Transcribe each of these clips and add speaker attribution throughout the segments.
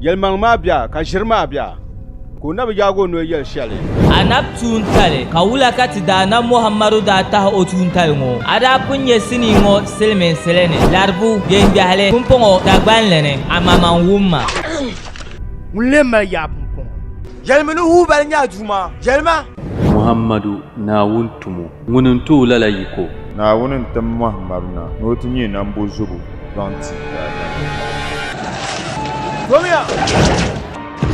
Speaker 1: Yɛlimaŋli maa bia ka ʒiri maa bia, ka o na bi yaag o noli yɛli shɛli.
Speaker 2: Anab tuuntali, ka wula ka ti Daanab Muhammadu daa tahi o tuuntali ŋɔ? A daa pun nya sinii ŋɔ silimiinsili ni, Laribu, Gengahili, pumpɔŋɔ Dagbanli ni, amaa man wum ma.
Speaker 3: Ŋun lee mali yaa pumpɔŋɔ?
Speaker 4: Yɛlimi ni Hubal nyɛ a Duuma. Yɛlima!
Speaker 5: Muhammadu, Naawuni tumo, ŋuni n-ti o lala yiko.
Speaker 6: Naawuni n-tim Muhammadu na ni o ti nyɛ nambozobo zaŋ ti daadamnim.
Speaker 4: Domiya!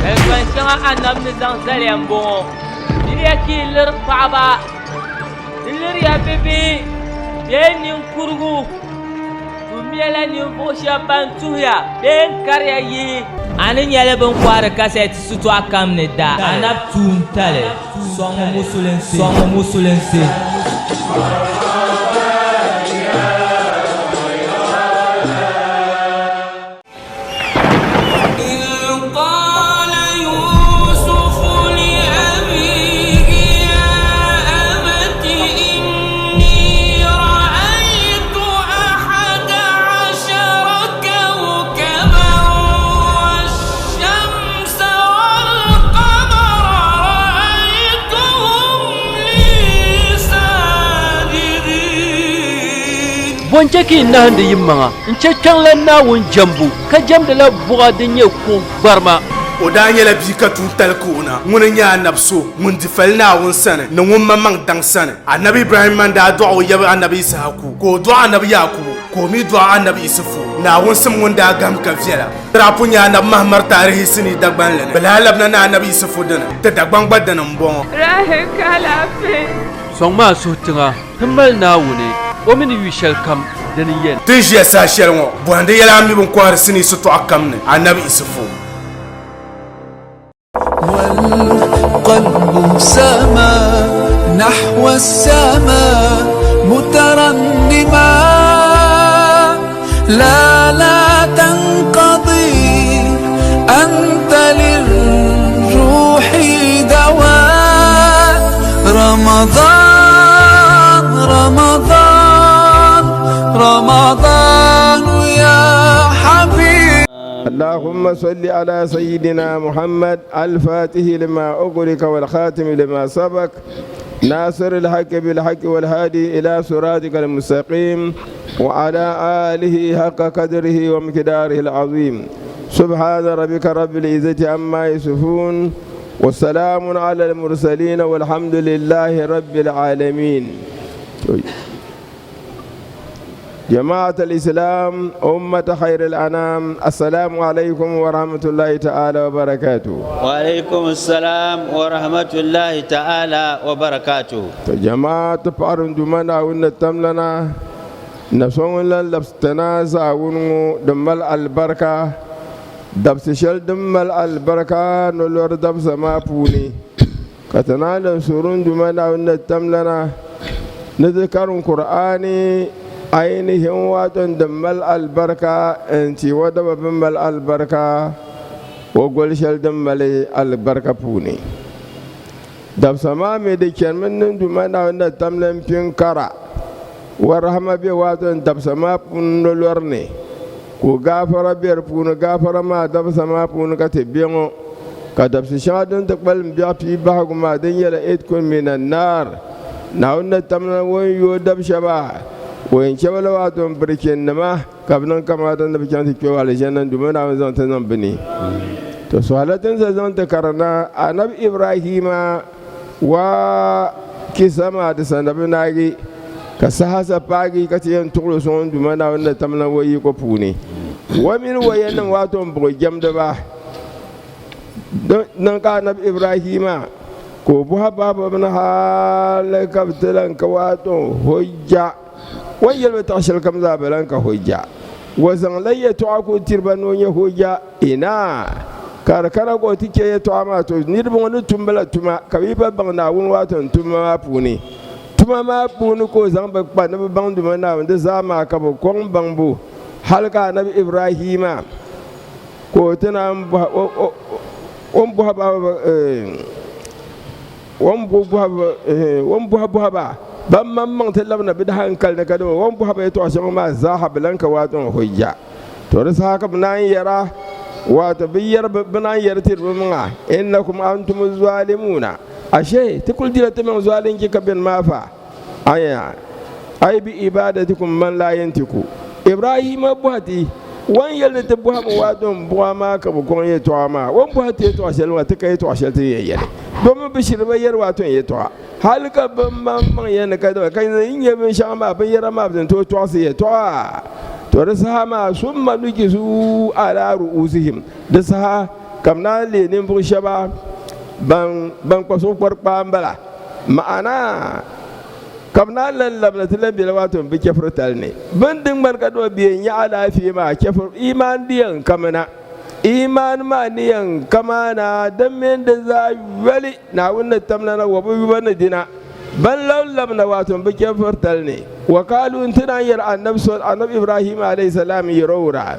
Speaker 2: Zalikpan shɛŋa Anab ni zaŋ zali ya m-bɔŋɔ, Miriya ka yi liri paɣiba, di liriya bibihi bee ninkurigu. Tummiya la ninvuɣ shɛb ban tuhiya bee n-kariya yihi. A ni nyɛli bɛ ni kɔhiri kasɛti sitɔɣu kam ni da. Anab tuuntali sɔŋmi musulinsi. Sɔŋmi musulinsi.
Speaker 5: Bɔ n-chɛ ka yi nahindi yimaŋa n-chɛ kpiɔŋlan Naawuni jɛmbu, ka jɛmdila buɣa din nyɛ kuɣ gbarima?
Speaker 7: O daa nyɛla bia ka tuuntali ka o na. Ŋuni n-nyɛ anabi so ŋun di fali Naawuni sani ni ŋun maŋmaŋ daŋ sani. Anabi Ibrahimma n-daa dɔɣi o yab anabi Issahaku, ka o dɔɣi anabi Yaakubu, ka o mi dɔɣi anabi Isufu. Naawuni sim ŋun daa gahim ka viɛla. Di daa pun nyɛ anabi Mahamar taarihi sinii Dagbanli ni. Bɛ lahi labina ni anabi Isufu dini, ti Dagbaŋ gba dini m-bɔŋɔ.
Speaker 8: Rahel ka alaafee.
Speaker 5: Sɔŋmi a suhu tiŋa. Ti mali Naawuni, o mi ni yu shɛlikam, dini n-yɛn.
Speaker 7: Ti ni ʒiya saha shɛli ŋɔ, bɔhindi yɛla a mi bɛ ni kɔhiri sinii sitɔɣu kam ni, Anabi Isufu.
Speaker 9: والقلب سما نحو السماء مترنما لا لا تنقضي أنت للروح دواء رمضان رمضان رمضان يا حبيب
Speaker 10: اللهم صل على سيدنا محمد الفاتح لما أغلق والخاتم لما سبق ناصر الحق بالحق والهادي إلى صراطك المستقيم وعلى آله حق قدره ومقداره العظيم سبحان ربك رب العزة عما يصفون والسلام على المرسلين والحمد لله رب العالمين جماعة الإسلام أمة خير الأنام السلام عليكم ورحمة الله تعالى وبركاته
Speaker 11: وعليكم السلام ورحمة الله تعالى وبركاته
Speaker 10: جماعة فارن دمنا ونتملنا نسون لن لبستنا زاون دمال البركة dabsi shɛli din mali alibarika nolɔri dabisa maa puuni ka ti naan lan suhuri n Duuma Naawuni ni tamlana ni ti karim Kur'aani ainihin waton din mali alibarika n-ti o daba bɛn mali alibarika o goli shɛli din mali alibarika puuni. Dabisa maa mi di chanimi ni n Duuma Naawuni ni tamli m-pin kara wa rahama be waton dabisa maa puuni nolɔri ni, ka o gaafara be di puuni gaafara maa dabisa maa puuni ka ti be ŋɔ, ka dabisi shɛŋa din ti kpalim biɛɣu pii bahigu maa din nyɛla itkun mina naar, Naawuni ni tamli o ni yooi dab shɛba, o yɛn chɛ ba la waton birichinnima. Ka bɛ niŋ kamaata ni bɛ chaŋ ti kpe Alizanda n Duuma Naawuni zaŋ ti niŋ bɛ ni. To suhila ti ni sa zaŋ ti karina Anabi Ibrahima wa kisa maa di sanda bɛ naagi, ka saha sa paagi ka ti yɛn tuɣili sɔŋ n Duuma Naawuni ni tamla o yiko puuni. O mini o yɛnnim waato m-buɣi jɛmdiba. Niŋ ka Anabi Ibrahima ka o bɔhi baaba bini hali ka bɛ ti lan ka waato hujja. O ni yɛli ba taɣ shɛlikam zaa bɛ lan ka hujja. O zaŋla yɛtɔɣa kul tiri ba ni o nyɛ hujja. Ina! Ka di kana ka o ti chɛ yɛtɔɣa maa, to niriba ŋɔ ni tum ba la tuma, ka bɛ yi pa baŋ Naawuni waato n tuma maa puuni. Tuma maa puuni ka o zaŋ ba kpa ni bɛ baŋ Duuma Naawuni di zaa maa ka bɛ kɔŋ baŋbu, hal ka Anabi Ibrahima ka o ti naan bɔhi o ni bɔhi ba O ni bɔhi bɔhi ba ban maŋmaŋ ti labina bɛ dahaŋkali ni kadama o ni bɔhi ba yɛtɔɣ shɛŋa maa zaaha bɛ lan ka waato n hujja. To di saha ka bɛ naan yɛra, Wato bɛ yɛri bɛ naan yɛri tiri bɛ maŋa, Innakum antumu zalimuuna, Ashe ti kuli dila ti maŋ zualinchi ka beni maa fa? Aya, Ay bi ibadatikum man la yantiku. Ibrahima bɔhi ti, O ni yɛli ni ti bɔhimi wato m buɣa maa ka bɛ kɔŋ yɛtɔɣa maa, o ni bɔhi ti yɛtɔɣa shɛli maa ti ka yɛtɔɣa shɛli ti ni yɛn yɛli, domin bɛ shiri bi yɛri wato n yɛtɔɣa. Hali ka bɛ maŋmaŋ yɛn ni kadama ka yi nya binshɛŋa maa binyɛra maa bɛ ni tooi tɔɣisi yɛtɔɣa, to di saha maa summa nukisu ala ru'usihim, di saha ka bɛ naan leei ninvuɣ shɛba ban ban kpa suhukpɔri kpaa m-bala, ma'ana ka bɛ naan lan labina ti lan bela waato bɛ chɛfuritali ni. Bɛ ni di ŋmani kadama bɛ yɛn nya alaafee maa chɛfur imaan di yɛn kamina. Imaan maa ni yɛn kamaana din mini di zaa yoli Naawuni ni tamlana wa bi yuba ni dina, ban labi labina waato m-bi chɛfuritali ni. Wa kaalu n-ti naan yɛri Annabi so Annabi Ibrahim alayhi salaam yɛrɔwura.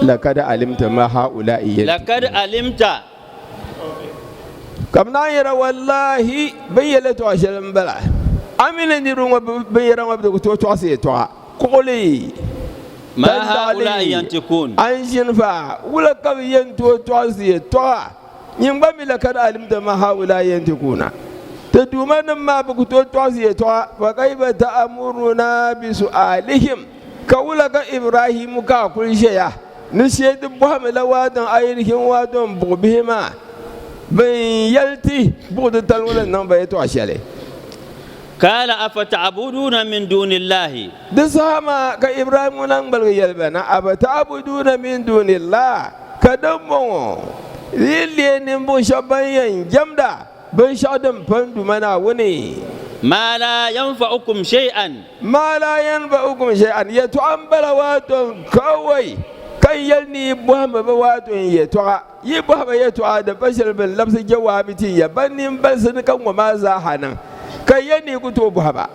Speaker 10: Lakad alimta ma ha'ula'i yantiqun.
Speaker 11: Lakad alimta.
Speaker 10: Ka bɛ naan yɛra, Wallahi, bɛ ni yɛli yɛltɔɣa shɛli m-bala. A mi ni niriba ŋɔ binyɛra ŋɔ bɛ ku tooi tɔɣisi yɛltɔɣa kuɣili,
Speaker 11: Ma ha'ula'i yantiqun.
Speaker 10: A ni ʒini fa, wula ka bɛ yɛn tooi tɔɣisi yɛltɔɣa? Nyin gba mi lakad alimta ma haulai yantikuna, Ti Duuma nim maa bɛ ku tooi tɔɣisi yɛtɔɣa, fa kaifa ta'amuruna bi su'alihim, ka wula ka Ibrahimu ka a kuli ʒeya ni shee ti bɔhimi la waatin ayinihin waatin buɣubihi maa bɛn yɛli ti buɣ titali ŋɔ ni niŋ ba yɛtɔɣ shɛli.
Speaker 11: Kaala afata'buduuna min duunillahi.
Speaker 10: Di saha maa ka Ibrahimu lan ŋmaligi yɛli ba na, Afata'buduuna min duunillah, Ka dimbɔŋɔ yi leei ninvuɣ shɛb bɛn yɛn jɛmda binshɛɣu din pa n Duuma Naawuni.
Speaker 11: Maa laa yanfa'ukum shay'an.
Speaker 10: Maa laa yanfa'ukum shay'an, yɛtɔɣa m-bala waato kawai ka n yɛli ni yi bɔhimi ba waato n yɛtɔɣa. Yi bɔhi ba yɛtɔɣa di pa shɛli bɛ ni labisi jawaabi ti ya ba nimbalisi ni ka ŋɔ maa zaaha niŋ ka ya ni yi ku tooi bɔhi ba.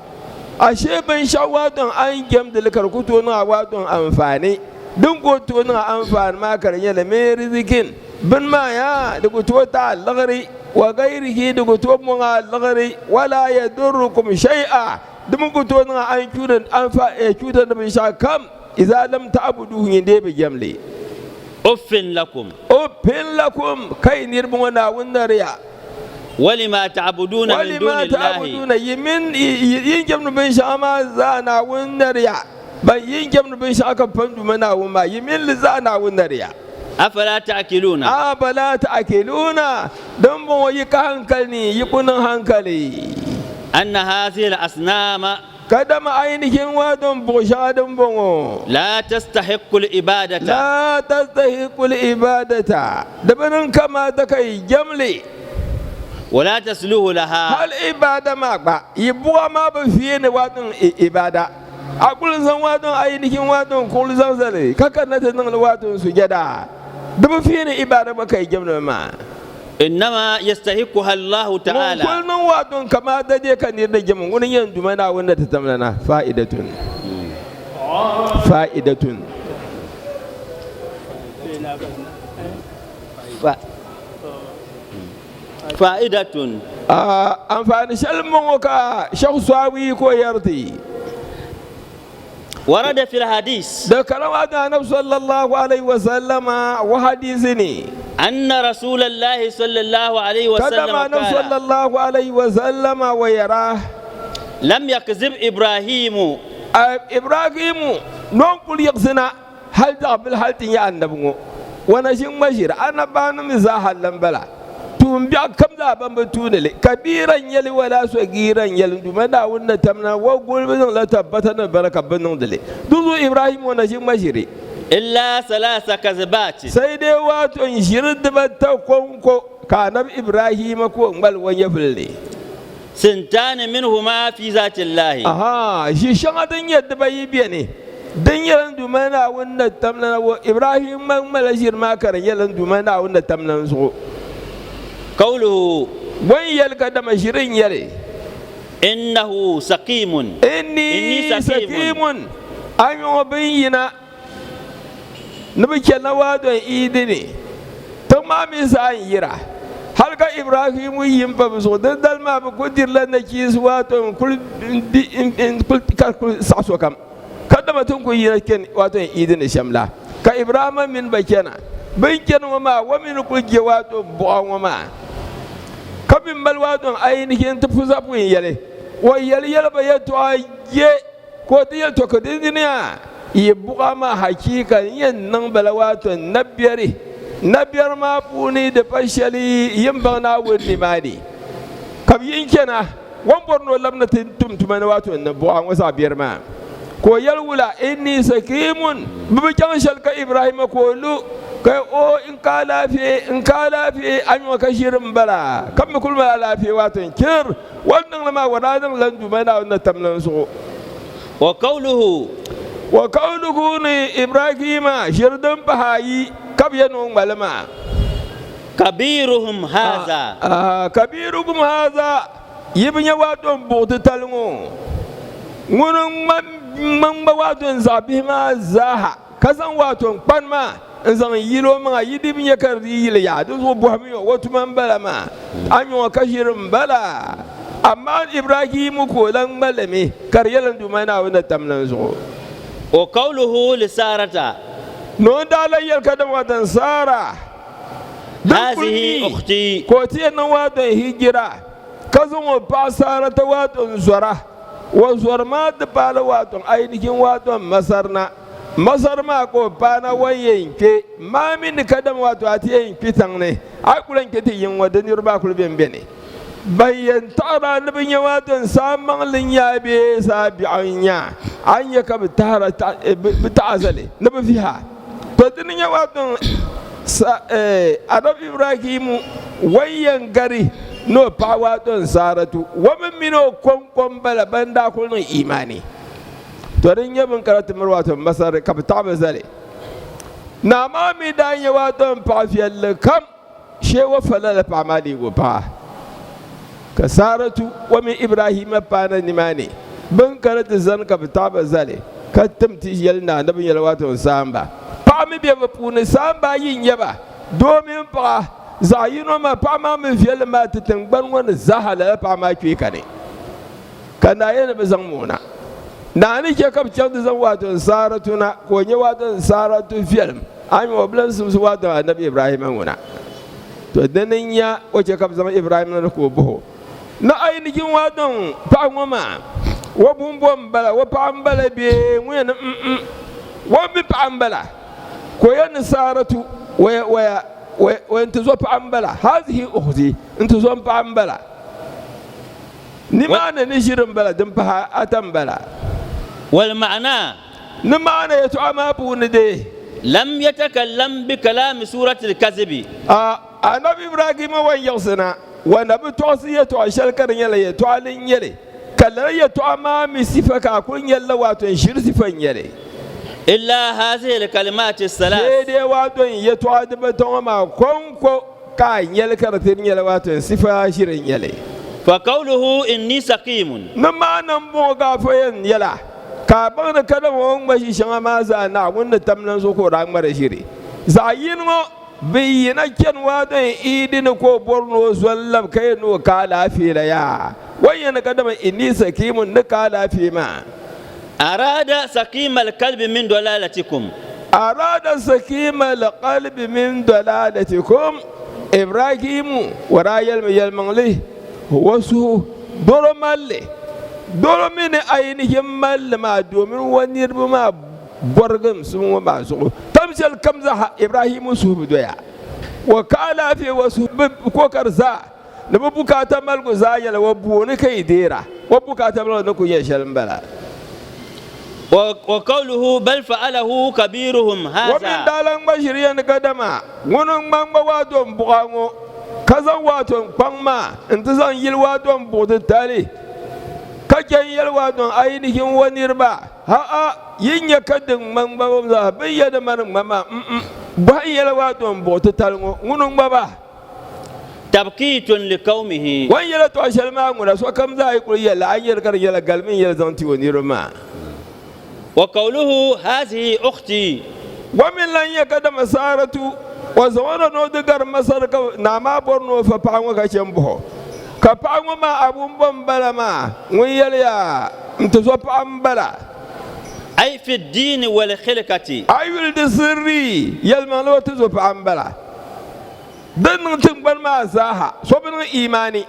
Speaker 10: Ashee binshɛɣu waato a ni jɛmdi li ka di ku tooi niŋ a waato anfaani. Din ku tooi niŋ a anfaani maa ka di nyɛla min rizikin, bini maa yaa di ku tooi ti a liɣiri, wa gayrihi di ku tooi mɔŋ a liɣiri, wala yadurrukum shay'a di mi ku tooi niŋ a chuuta ni binshɛɣu kam, iza lam ta'buduhu nyin dee bi jɛm li.
Speaker 11: Uffin lakum.
Speaker 10: Uffin lakum, kai niriba ŋɔ Naawuni nariya.
Speaker 11: Walima ta'buduuna min
Speaker 10: Walima
Speaker 11: duunillahi.
Speaker 10: ta'buduuna, yi mini yi ni jɛmdi binshɛŋa maa zaa Naawuni nariya. Ban yi jɛmdi binshɛɣu ka pa n Duuma Naawuni maa, yi mini li zaa Naawuni nariya.
Speaker 11: Afala ta'akiluuna.
Speaker 10: Afala ta'akiluuna, Dimbɔŋɔ yi ka hankali ni, yi ku niŋ hankali.
Speaker 11: Anna hazihi al-asnaama.
Speaker 10: Kadama ainihin waadon buɣ shɛŋa dimbɔŋɔ.
Speaker 11: La tastahiqqu al-ibadata.
Speaker 10: La tastahiqqu al-ibadata, Di bi niŋ kamaata ka yi jɛm li.
Speaker 11: Wala tasluhu laha.
Speaker 10: Hal ibada maa gba, yi buɣa maa bi feeni waadon ibada. A kul zaŋ waadɔŋ ayinihin waadɔŋ kuɣili zaŋ zali, ka kanna ti niŋ li waadɔŋ sujada. Di bi fiini ibaada gba ka yi jɛmdi maa.
Speaker 11: Innama yastahiquha Allahu
Speaker 10: Ŋun
Speaker 11: ta'ala.
Speaker 10: kul niŋ waadɔŋ kamaata dee ka nir ni jɛm o, ŋuni n-yɛn Duuma Naawuni ni ti tamla na. Fa'idatun. Fa'idatun.
Speaker 11: Fa'idatun.
Speaker 10: Anfaani shɛli m-bɔŋɔ ka Sheikh Swawi ka o yɛri ti.
Speaker 11: Warada fil hadis.
Speaker 10: Di kana maa ti Anabi sallallahu alayhi wa sallama wa hadisi ni.
Speaker 11: Anna Rasulallahi sallallahu alayhi wa sallam
Speaker 10: Kadama Anabi
Speaker 11: qala.
Speaker 10: sallallahu alayhi wa sallama wa yɛra.
Speaker 11: Lam yakzib Ibrahimu.
Speaker 10: Ibrahimu nɔn kuli yiɣisina. Hal daɣ bili hal ti nya anabi ŋɔ, o na ʒi ŋ-ŋma ʒiri anabanim mi zaa hal la m-bala. Tuun biɛɣu kam zaa ban bi tuuni li, kabiira n-nyɛ li wala sagiira n-nyɛ li, n Duuma Naawuni ni tam na wa guli bi niŋla tabbata ni baraka bɛ niŋdi li. Dinzuɣu Ibrahim o na ʒi ŋ-ŋma ʒiri.
Speaker 11: Illa salasa kazibaati.
Speaker 10: Sai dai wato n ʒiri dibata kɔŋko ka anabi Ibrahima ka o ŋmali o nyɛvili ni.
Speaker 11: Sintani minhuma fi zaati Llahi.
Speaker 10: Ahaa, ʒi shɛŋa din nyɛ dibayi beni, din nyɛla n Duuma Naawuni ni tam lana wo Ibrahim ŋma ŋmala ʒiri maa ka di nyɛla n Duuma Naawuni ni tam lana zuɣu.
Speaker 11: Qawluhu.
Speaker 10: Bɔ n-yɛli ka dama ʒiri n-nyɛ li?
Speaker 11: Innahu saqiimun.
Speaker 10: Inni saqiimun. A nyuɣu bin yina. Ni bɛ chana waadɔn Iidi ni, tiŋ maa mi zaa n-yira. Hal ka Ibrahimu yi m-pa bɛ zuɣu, dindali maa bɛ kul dirila nachiinsi waadɔn n-kul di n-kul ka kul saɣi sokam, ka dama ti ni kul yina chani waadɔn Iidi ni shɛm la. Ka Ibrahima mini ba chana. Bɛ ni chani ŋɔ maa, o mi ni kul je waadɔn buɣa ŋɔ maa, ka mi mali waadɔn ayinihi nti pu zapu n-yɛli o yɛli yɛli ba yɛtɔɣa je. Ka o ti yɛli, Tɔ! Ka di dini yi buɣa maa hachiika n yɛn niŋ bala waato nabiɛri, nabiɛri maa puuni di pa shɛli yi ni baŋ Naawuni nimaani. Ka bɛ yi n-chana, o ni bɔri ni o labina ti tum tuma ni waato ni buɣa ŋɔ zaɣ biɛri maa. Ka o yɛli, Wula, inni sakiimun, bɛ bi chaŋ shɛli ka Ibrahima ka o lu, ka o, N ka alaafee, n ka alaafee, a nyuɣu ka ʒiri m-bala, ka mi kuli mali alaafee waato n-chir. O ni niŋli maa, o daa niŋla n Duuma Naawuni ni tam la zuɣu.
Speaker 11: Wa qawluhu.
Speaker 10: Wa qawluhu ni Ibrahima ʒiri din pahi ayi ka bɛ yɛn ni o ŋmali maa.
Speaker 11: Kabiruhum haza.
Speaker 10: Kabirukum haza, yi bi nya waato n buɣ titali ŋɔ, ŋuni n-ŋma ŋma waato n zaɣ bihi maa zaaha. Ka zaŋ waato n-kpani maa n-zaŋ yil o maŋa, yi di bi nya ka di dii yili yaa, dinzuɣu bɔhimiy o, o tuma m-bala maa, a nyuŋɔ ka ʒiri m-bala. Amaa Ibrahimu ka o lan ŋma li mi, ka di yɛli n Duuma Naawuni ni tam la n zuɣu.
Speaker 11: Wa qawluhu li Saarata.
Speaker 10: Ni o ni daa lan yɛli kadama waato n Saara, din kul
Speaker 11: Hazihi
Speaker 10: mi
Speaker 11: ukhti.
Speaker 10: ka o ti yɛn niŋ waato n hijira, ka zaŋ o paɣa Saarata waato n-zɔra. O zɔri maa ti paai la waato ainihin waato Masar na. Masar maa ka o paana wa yɛn kpe, maa mi ni kadama waato a ti yɛn kpi tiŋ ni, a yi ku lan kpe ti yiŋ ŋɔ, di niriba a kuli bɛn beni. Ban yɛn taɣiri a ni bɛ nya waato n saa maŋli n-nyɛ a bee saa biɛɣu n-nyɛ a, a ni nya ka bɛ tahira bɛ taɣ a zali ni bɛ vihi a. To di ni nyɛ waato Anabi Ibrahimu wa yɛn gari ni o paɣa waato n Saaratu wa mi mini o kɔŋko m-bala ban daa kuli niŋ imaani. To din nyɛ bini kana ti miri waato Masar ka bɛ taɣi ba zali. Naa maa mi daa nyɛ waato m paɣ viɛlli kam shee o fa lala paɣa maa leeg o paɣa. Ka Saaratu o mini Ibrahima paana nimaani bini kana ti zani ka bɛ taɣi ba zali ka tim ti yɛli naa ni bɛ nyɛla waato n saamba. Paɣa mi be bɛ puuni, saamba ayi n-nyɛ ba, doo mini paɣa. Zaɣ yino maa, paɣa maa mi viɛlli maa ti tiŋgbani ŋɔ ni zaaha lala paɣa maa kpee kani. Ka naa yɛli ni bɛ zaŋm o na. Naa ni chɛ ka bɛ chaŋ ti zaŋ waato n-Saaratu na, ka o nya waato n-Saaratu viɛlim, a mi o bi lan simsi waato Anabi Ibrahima ŋuna. To dini n-nya o chɛ ka bɛ zaŋ Ibrahima na ka o bɔh o, Ni a yi ni jin waato n paɣ ŋɔ maa, o bumbɔ m-bala, o paɣa m-bala bee? Ŋun yɛli ni, M-m, o mi paɣa m-bala. Ka o yɛli ni Saaratu, Waya, waya, waya, waya n-ti zo paɣa m-bala, hazihi ukhti, n-ti zo m paɣa m-bala. Nimaani ni ʒiri m-bala, din pahi ata m-bala.
Speaker 11: Wal ma'ana.
Speaker 10: Nimaani yɛtɔɣa maa puuni dee.
Speaker 11: Lam yatakallam bi kalaami suuratil kazibi.
Speaker 10: A Anabi Ibrahima wan yiɣisi na, wa na bi tɔɣisi yɛtɔɣa shɛli ka di nyɛla yɛtɔɣali n-nyɛ li, ka lala yɛtɔɣa maa mi sifa ka a kuli nyɛli la waato n ʒiri sifa n-nyɛ li.
Speaker 11: Illa haazihil kalimaati salaas.
Speaker 10: Shee dee waato n yɛtɔɣa dibata ŋɔ maa kɔŋko. Ka a nyɛli ka di ti nyɛla waato n sifa ʒiri n-nyɛ li.
Speaker 11: Fa qawluhu inni saqiimun.
Speaker 10: Ni maani m-bɔŋɔ ka a fo yɛn yɛla, ka a baŋ ni kadama o ni ŋma ʒi shɛŋa maa zaa Naawuni ni tam lan zuɣu ka o daa ŋma di ʒiri. Zaɣ yini ŋɔ bi yina chani waato n Iidi ni ka o bɔri ni o zo n-lab ka yɛn ni o ka alaafee la yaa. O ni yɛn ni kadama inni saqiimun ni ka alaafee maa.
Speaker 11: Arada saqiima al-qalbi min dalalatikum.
Speaker 10: Arada saqiima al-qalbi min dalalatikum, Ibrahimu o daa yɛlimi yɛlimaŋli o suhu doro mali li, doro mi ni ayinihi mali li maa domin o niriba maa bɔrigimsim ŋɔ maa zuɣu. Tam shɛli kam zaa Ibrahimu suhu bi doya, o ka alaafee o suhu bi kokari zaa. Ni bɛ bukaata maligu zaa nyɛla o booni ka yi deera, o bukaata maligu ni kul nyɛ shɛli m-bala.
Speaker 11: Wa qawluhu bal fa'alahu kabiruhum haza.
Speaker 10: O mini daa lan ŋma ʒiri ya ni kadama ŋuni n-ŋma ŋma waato m-buɣa ŋɔ, ka zaŋ waato n-kpaŋ maa nti zaŋ yili waato m-buɣ titali, ka chɛ n-yɛli waato n-ayinihin o niriba, Ha-a, yi nya ka din ŋma ŋmabu zaa bɛ ya ni mani ŋma maa, m-m, bɔhi n-yɛli waato m-buɣ titali ŋɔ, ŋuni n-ŋma ba?
Speaker 11: Tabkiitun li qawmihi.
Speaker 10: O ni yɛli tɔɣ shɛli maa ŋuna, sokam zaa yi kul yɛli li, a ni yɛli ka di nyɛla galimi n-yɛli zaŋ ti o niriba maa.
Speaker 11: Wa qawluhu hazihi ukhti.
Speaker 10: Gba mi lan nyɛ kadama Saaratu, o zaŋ o na ni o di gari Masar ka naa maa bɔri ni o fa paɣa ŋɔ ka chɛ m-bɔh o. Ka paɣa ŋɔ maa abu m-bo m-bala maa, ŋun yɛliya, N tizɔpaɣa m-bala.
Speaker 11: Ay fi ddiini wal khilkati.
Speaker 10: A yuli di sirri, yɛlimaŋli o tizɔpaɣa m-bala. Din niŋ tiŋgbani maa zaaha so bi niŋ imaani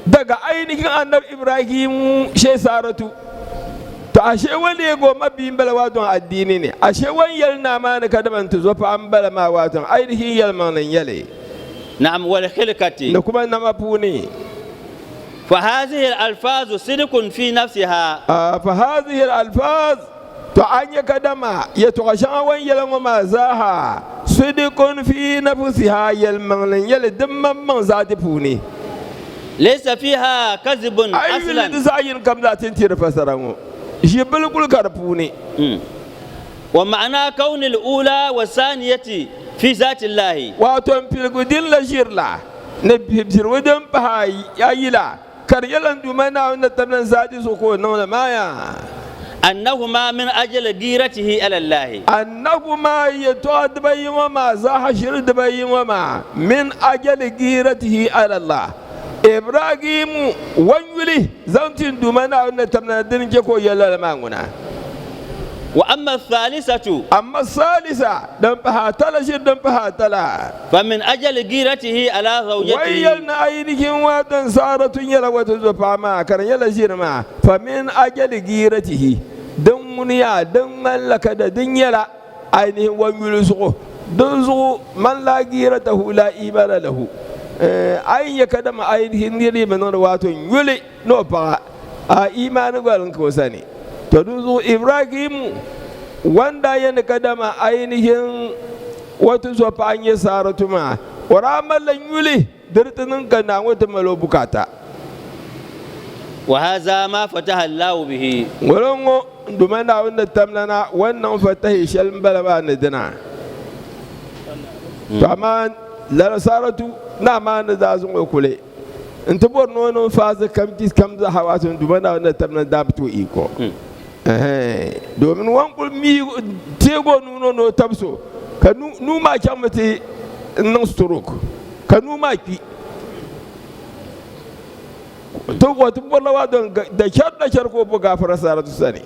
Speaker 10: daga ainihin Annabi Ibrahimu shee Saaratu. To ashe wa leegi o ma bia m-bala waaton adiini ni? Ashe wa n-yɛli naa maa ni kadama n tizɔpaɣa m-bala maa waaton ainihin yɛlimaŋli n-nyɛ li?
Speaker 11: Naam wal khilkati.
Speaker 10: Ni kuma nama puuni.
Speaker 11: Fa hazihi al-alfazu sidqun fi nafsiha.
Speaker 10: Fa hazihi al-alfaz. To a nya kadama yɛtɔɣa shɛŋa o ni yɛli ŋɔ maa zaaha, sidqun fi nafsiha, yɛlimaŋli n-nyɛ li din maŋmaŋ zaati puuni.
Speaker 11: Laysa fiha kazibun
Speaker 10: A yi yuli
Speaker 11: aslan.
Speaker 10: di zaɣ yini kam zaa ti ni ti di fasara ŋɔ, ʒi bili kuli ka di puuni.
Speaker 11: Wa ma'na kawni al-ula wa thaniyati fi zati Llahi.
Speaker 10: Wato n piligu din la ʒiri la ni piligu din pahi ayi la. Ka di nyɛla n Duuma Naawuni ni tabili n zaadi zuɣu ka o niŋ li maa yaa.
Speaker 11: Annahuma min ajli giiratihi ala Allahi.
Speaker 10: Annahuma yɛtɔɣa dibayi ŋɔ maa zaaha shiri dibayi ŋɔ maa min ajli giiratihi ala Allah. Ibrahimu wanyuli zaŋ ti n Duuma Naawuni ni tabili na dini n-chɛ ka o yɛli lala maa ŋuna.
Speaker 11: Wa amma athalisatu.
Speaker 10: Amma athalitha, din pahi ata la shiri din pahi ata la.
Speaker 11: Fa min ajali giiratihi ala zawjatihi.
Speaker 10: Wai yɛli ni ainihin watan Saratu nyɛla wata zo paɣa maa ka di nyɛla ʒiri maa, fa min ajali giiratihi, din ŋuni yaa din ŋmanila ka da di nyɛla ainihin wa yuli zuɣu, din zuɣu man laa giiratahu laa iimana lahu, a yi nya kadama ainihin niri yi bi niŋdi wato yuli ni o paɣa, a iimani gba din ka o sani. To di zuɣu Ibrahimu wanda yɛn ni kadama ainihin o ti zo paɣa n-nyɛ Saaratu maa, o daa malila nyuli di di ti niŋ ka naa ŋɔ ti mali o bukaata.
Speaker 11: Wa haza ma fataha Allahu bihi.
Speaker 10: Ŋɔlo ŋɔ n Duuma Naawuni ni tamlana o ni niŋ fatahi shɛli m-bala maa ni dina. To amaa lala Saaratu naa maa ni daa zaŋ o kuli nti bɔri ni o niŋ faasi kam kam zaa wato n Duuma Naawuni ni tamlana daa bi ti o yiko. Domin o ni kuli mi teegi o nuu ni o tabi so ka nuu maa chaŋmi ti niŋ stroke ka nuu maa kpi. To o ti bɔrila waa don da chɛri da chɛri ka o bo gaafara Saratu sani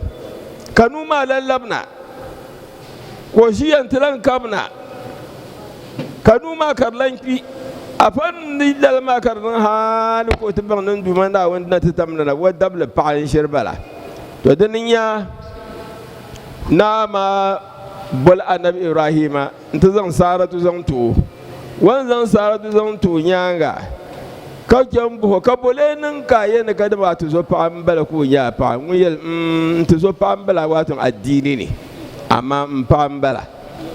Speaker 10: ka nuu maa lan labina ka o ʒiya nti lan kabina ka nuu maa ka di lan kpi. Afa ni lala maa ka di niŋ hali ka o ti baŋ ni n Duuma Naawuni na ti tamdi na o dabili paɣa n-shiri bala. To di ni nya naa maa boli Anabi Ibrahima nti zaŋ Saaratu zaŋ ti o. O ni zaŋ Saaratu zaŋ ti o nyaaŋa ka chɛ m-buhi o, ka bo lee niŋ ka a yɛli ni kadama a tizɔpaɣa m-bala ka o nyɛ a paɣa? Ŋun yɛli, M tizɔpaɣa m-bala waato adiini ni, amaa m paɣa m-bala.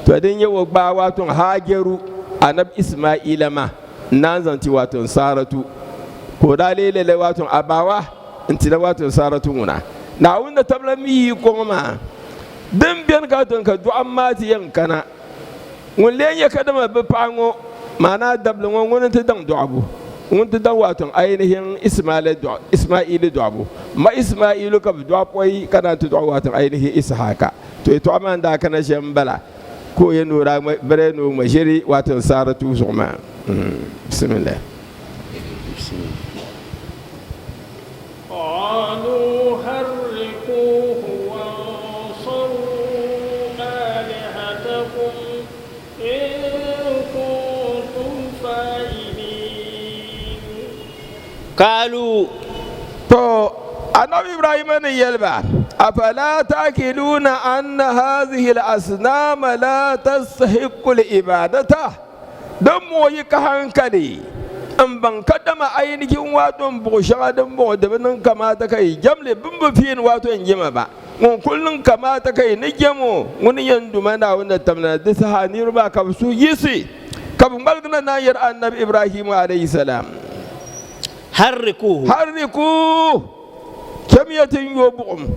Speaker 10: To din nyɛ o gbaai waato Haajaru Anabi Ismaila ma n-naan zaŋ ti waato Saaratu, ka o daa lee lala waato Abawa n-ti la waato Saaratu ŋuna. Naawuni ni tabila mi yi ko ŋɔ maa din beni ka din ka dɔɣim maa ti yɛn kana. Ŋun lee nyɛ kadama bi paɣa ŋɔ maana dabili ŋɔ ŋuni n-ti daŋ dɔɣibu, ŋun ti daŋ waato ainihin Ismaili dɔɣibu. Ma Ismailu ka bɛ dɔɣi pɔi ka naan ti dɔɣi waato ainihin Isihaka. To yɛtɔɣa maa n-daa kana shɛm m-bala ka o yɛn ni o daa bari ni o ŋma ʒiri waato Saaratu zuɣu maa. Bismillah.
Speaker 12: قالوا حرقوه وانصروا آلهتكم إن كنتم فاعلين.
Speaker 11: قالوا
Speaker 10: To Annabi Ibrahima ni yɛli ba, Afala ta'kiluuna anna hazihi al-asnama la tastahiqqu al-ibadata? Din muɣi yi ka hankali m-baŋ kadama ayinihin waato m-buɣi shɛŋa din buɣi di bi niŋ kamaata ka yi jɛm li bɛ ni bi fiin waato n-jɛma ba. Ŋun kul niŋ kamaata ka yi ni jɛm o, ŋuni n-yɛn du ma Naawuni ni tam na. Di saha niriba maa ka bɛ suhu yiɣisi ka bɛ ŋmaligi na naan yɛri Annabi Ibrahim alayhi salam.
Speaker 11: Harrikuhu.
Speaker 10: Harrikuhu! Chamiya ti nyo buɣim.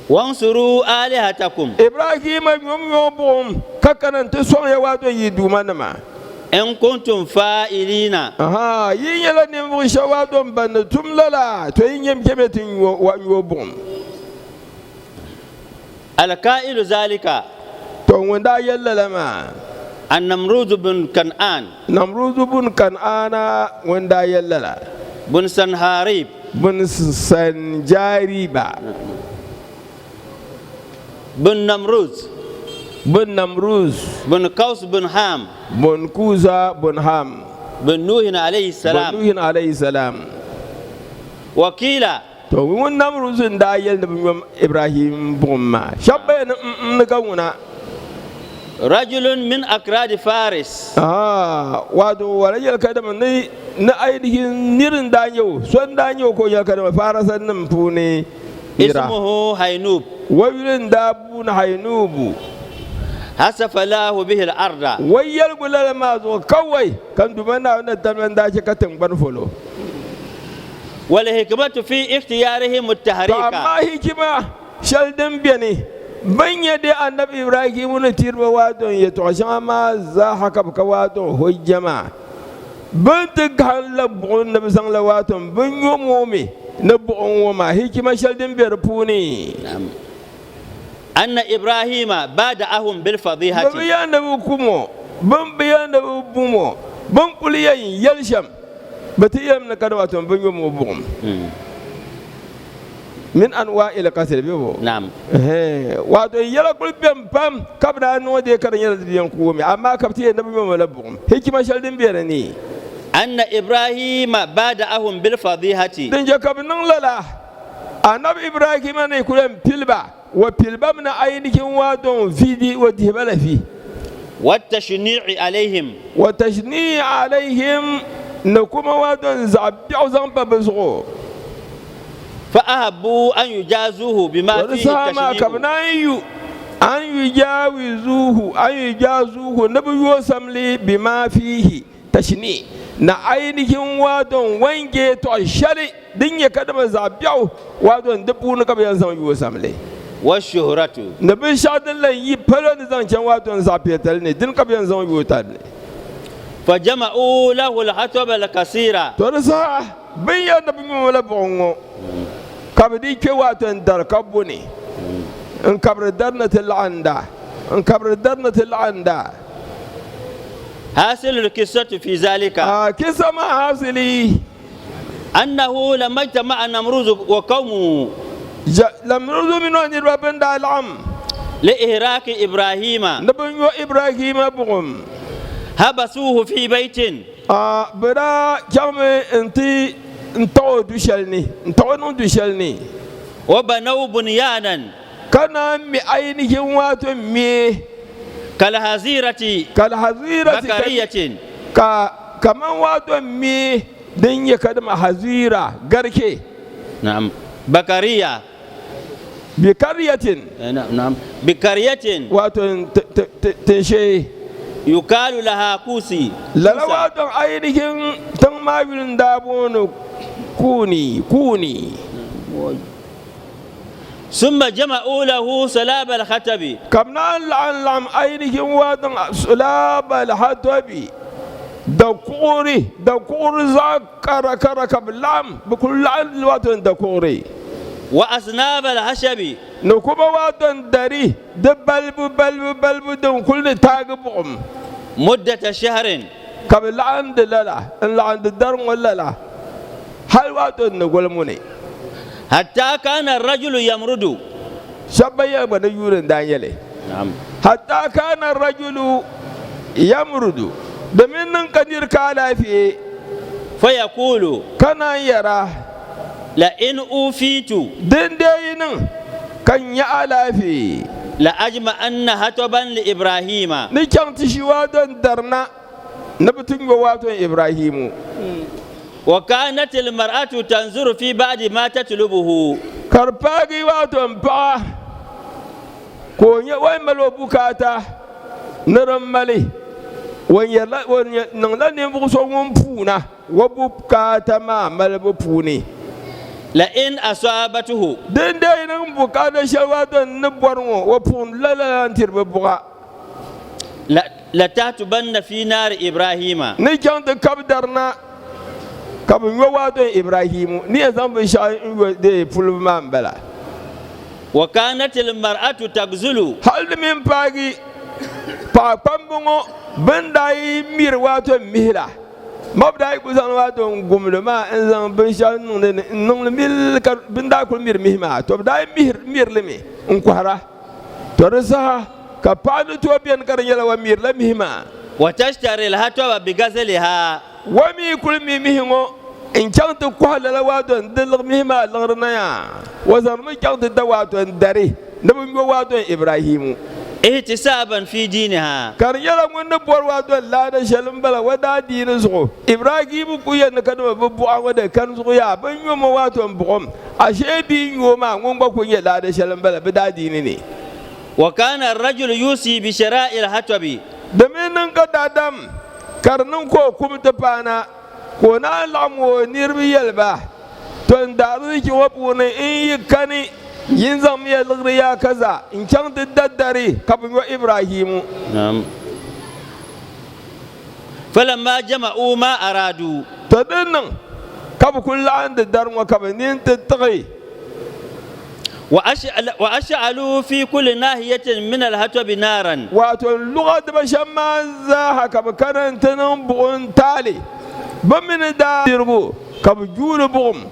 Speaker 11: Wansuru alihatakum.
Speaker 10: Ibrahima nyom nyo buɣim ka kana nti sɔŋ ya waato yi duumanima.
Speaker 11: In kuntum fa'ilina.
Speaker 10: Aha, yi nyɛla ninvuɣ shɛba waato m ban ni tum lala, to yi nyam chamiya ti nyo buɣim.
Speaker 11: Alkailu zalika.
Speaker 10: To ŋun daa yɛli lala maa.
Speaker 11: An-Namrud bun Kan'an.
Speaker 10: Namrud bun Kan'ana ŋun daa yɛli lala.
Speaker 11: Bun Sanharib.
Speaker 10: Bun Sanjariba.
Speaker 11: Bun Namrud.
Speaker 10: Bun Namruz.
Speaker 11: Bun Kaus bun Ham.
Speaker 10: Bun Kuza bun Ham.
Speaker 11: Bun Nuhin alayhi salam.
Speaker 10: Bun Nuhin alayhi salam.
Speaker 11: Wakila.
Speaker 10: To ŋun Namruz n daa yɛli ni bɛ nyom Ibrahim buɣim maa shɛba bɛ ni n ni ka ŋuna.
Speaker 11: Rajulun min akradi Faris.
Speaker 10: Wato wala yɛli kadama ni ni ainihin nir n daa nyɛ o, so n daa nyɛ o ka o yɛli kadama Farisanim puuni nira.
Speaker 11: Ismuhu Hainub.
Speaker 10: O yuli n daa booni Hainubu.
Speaker 11: Hasafa Lahu bihi al-arda.
Speaker 10: O yɛligu lala maa zuɣu kawai ka n Duuma Naawuni ni tamla n daa chɛ ka tiŋgbani folo.
Speaker 11: Walhikmatu fi ikhtiyarihim at-tahrika.
Speaker 10: To amaa hikima shɛli din beni bɛn nyɛ di Anabi Ibrahimu ni tiri ba waato n-yɛtɔɣ shɛŋa maa zaaha ka bɛ ka waato hujja maa. Bɛ ni ti gahim la buɣim ni bɛ zaŋ la waato bɛ nyom o mi ni buɣim ŋɔ maa hikima shɛli din be di puuni.
Speaker 11: Anna Ibrahima bada'ahum bil fadihati.
Speaker 10: Bɛ bi yɛli ni bɛ kum o, bɛ mi bi yɛli ni bɛ bum o, bɛ ni kuli yɛn yɛli shɛm, bɛ ti yɛlimi ni kadama tom bɛ nyom o buɣim. Min anwa'il qatl bɛ bo?
Speaker 11: Naam.
Speaker 10: Wato yɛla kuli beni pam ka bɛ daa niŋ dee ka di nyɛla di bi yɛn ku o mi, amaa ka bɛ ti yɛli ni bɛ nyom o la buɣim. Hikima shɛli din be di ni.
Speaker 11: Anna Ibrahima bada'ahum bil fadihati.
Speaker 10: Din chɛ ka bɛ niŋ lala, Anabi Ibrahima ni kuli yɛn pili ba, o pili ba mi ni ainihin wato vi di o dihi ba la vi.
Speaker 11: Wa tashni'i alayhim.
Speaker 10: Wa tashni'i alayhim, ni kuma wato zaɣ biɛɣu zaŋ pa bɛ zuɣu.
Speaker 11: Fa ahabbu an yujazuhu bima
Speaker 10: Di
Speaker 11: fihi
Speaker 10: saha maa ka bɛ
Speaker 11: tashni'u.
Speaker 10: naan yu an yujawizuhu, an yujazuhu, ni bɛ yo samli bima fihi tashni' na ainihin wato wanke tɔɣ shɛli din nyɛ kadama zaɣ biɛɣu wato di puuni ka bɛ yɛn zaŋ yo samli.
Speaker 11: Wa shuhratu.
Speaker 10: Ni binshɛɣu din lan yi palo ni zaŋ chaŋ wato zaɣ piɛtali ni, dini ka bɛ yɛn zaŋ yo tali.
Speaker 11: Fa jama'u lahu al-hataba al-kasira.
Speaker 10: To di saha bɛ ni yɛli ni bɛ nyom o la buɣim ŋɔ, ka bɛ dii kpe wato n-dari ka bo ni n-kabiri dari ni ti laɣinda, n-kabiri dari ni ti laɣinda.
Speaker 11: Hasilu al-qissatu fi zalika.
Speaker 10: A kisa maa hasili.
Speaker 11: Annahu lamma ijtama'a Namruzu wa qawmuhu.
Speaker 10: Namruzu mini o niriba bɛn daa laɣim.
Speaker 11: Li ihraqi Ibrahima.
Speaker 10: Ni bɛ nyo Ibrahima buɣim.
Speaker 11: Habasuhu fi baytin.
Speaker 10: A bɛ daa chaŋmi nti n-taɣ o du shɛli ni, n-taɣ o niŋ du shɛli ni.
Speaker 11: Wa banaw bunyanan.
Speaker 10: Ka naan mi ainihin wato me.
Speaker 11: Kalhazirati.
Speaker 10: Kalhazirati.
Speaker 11: Bakariyatin.
Speaker 10: Ka kaman wato me din nyɛ kadama hazira garke.
Speaker 11: Na'am. Bakariya.
Speaker 10: Bikariyatin.
Speaker 11: Na'am. Bikariyatin.
Speaker 10: Wato tinshee.
Speaker 11: Yukalu laha kusi.
Speaker 10: Lala wato ainihin tiŋ maa yuli n-daa booni Kuni, Kuni.
Speaker 11: Summa jama'u lahu sulaba al-hatabi.
Speaker 10: Ka bɛ naan laɣim laɣim ainihin waatiŋ sulaba al-hatabi, dakuɣuri, dakuɣuri zaɣ kara kara ka bɛ laɣim, bɛ kuli laɣim waatiŋ dakuɣuri.
Speaker 11: Wa asnaba al-hashabi.
Speaker 10: Ni kuma waatiŋ dari di balibu balibu balibu din kuli ni taagi buɣim.
Speaker 11: Muddata shahrin.
Speaker 10: Ka bɛ laɣim di lala, n-laɣim di dari ŋɔ lala. Hal wato ni goli muni.
Speaker 11: Hatta kana rajulu yamrudu.
Speaker 10: Shɛba ban yɛli gba ni yuuni n-daa nyɛ li. Hatta kana rajulu yamrudu. Domin niŋ ka nir ka alaafee.
Speaker 11: Fayakulu.
Speaker 10: Ka naan yɛra.
Speaker 11: La in ufitu.
Speaker 10: Din dee yi niŋ ka n nya alaafee.
Speaker 11: La ajma'anna hataban li Ibrahima.
Speaker 10: Ni chaŋ ti ʒi wato n-darina. Ni bɛ ti ŋme waato Ibrahimu.
Speaker 11: Wa kanat almar'atu tanzuru fi ba'di ma tatlubuhu.
Speaker 10: Ka di paagi waato m paɣa ka o nya o ni mali o bukaata ni di mali, o niŋla ninvuɣ so ŋun puuna o bukaata maa malibu puuni.
Speaker 11: La in asabatuhu.
Speaker 10: Din dee yi niŋ bukaata shɛli waato n ni bɔri ŋɔ, o puuni lala n-tiri bɛ buɣa.
Speaker 11: Latahtubanna fi naari Ibrahima.
Speaker 10: Ni chaŋ ti kabi dari na ka bɛ nyo waato Ibrahimu ni yɛn zaŋ binshɛɣu n-yo deei pulibu maa m-bala.
Speaker 11: Wa kanat almar'atu tagzulu.
Speaker 10: Hal di mini paagi Paɣa kpamba ŋɔ bɛn daa yi miri waato mihi la, ma bi daa yi kul zaŋli waato n-gumli maa n-zaŋ binshɛɣu niŋ di ni n-niŋ li mil ka bɛn daa kul miri mihi maa, tɔ bɛ daa yi miri li mi n-kɔhira. Tɔ di saha ka paɣa ni tooi beni ka di nyɛla o mirila mihi maa.
Speaker 11: Wa tashtari al-hataba bi gazliha.
Speaker 10: O mi kul mi mihi ŋɔ n-chaŋ ti kɔhi lala waato n-di liɣi mihi maa liɣiri na yaa. O zaŋdimi chaŋ ti da waato n-dari ni bɛ nyo waato Ibrahimu.
Speaker 11: Ihtisaban fi diiniha.
Speaker 10: Ka di nyɛla ŋun ni bɔri waato laada shɛli m-bala o daadiini zuɣu. Ibrahimu kul yɛli ni kadama bɛ buɣa ŋɔ di kani zuɣu yaa, bɛ nyomi waato m-buɣim. Ashee bia n-yo maa ŋun gba kul nyɛ laada shɛli m-bala bɛ daadiini ni.
Speaker 11: Wa kana ar-rajulu yusi bi shira'i al-hatabi.
Speaker 10: Di mi niŋ ka daadam ka di niŋ ka o kum ti paana, ka o naan laɣim o niriba yɛli ba, Tɔ n daarzichi ŋɔ puuni n yi kani, yin zaŋmiya liɣiri ya kaza n-chaŋ ti da dari ka bɛ nyo Ibrahimu.
Speaker 11: Naam. Falamma jama'u ma aradu.
Speaker 10: Tɔ di niŋ ka bɛ kul laɣindi dari ŋɔ ka bɛ nini ti tiɣi.
Speaker 11: Wa ash'alu fi kulli nahiyatin min al-hatabi naran.
Speaker 10: Wato luɣa diba shɛm maa zaaha ka bɛ kana nti niŋ buɣim taali bɛ mini daa dirigu ka bɛ juuli buɣim.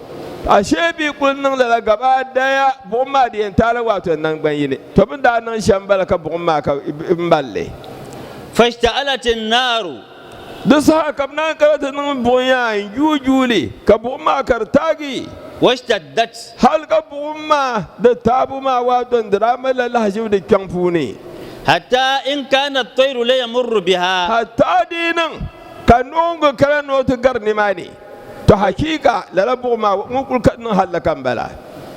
Speaker 10: Ashee bɛ kul niŋ lala gabaadaya buɣim maa di yɛn taali wato naŋgban yini. Tɔ bɛ ni daa niŋ shɛm bala ka buɣim maa ka m-mali li.
Speaker 11: Fashta'alat an-naaru.
Speaker 10: Di saha ka bɛ naan kana ti niŋ buɣim yaa n-juui juui li, ka buɣim maa ka di taagi.
Speaker 11: Washtaddat.
Speaker 10: Hal ka buɣim maa di taabu maa waato n-di daa malila lahiʒibu di kpiɔŋ puuni.
Speaker 11: Hatta in kana at-tayru la yamurru biha.
Speaker 10: Hatta di yi niŋ ka nooŋgi kana ni o ti gari nimaani, tɔ hakiika lala buɣim maa ŋun kuli ka niŋ hallaka m-bala.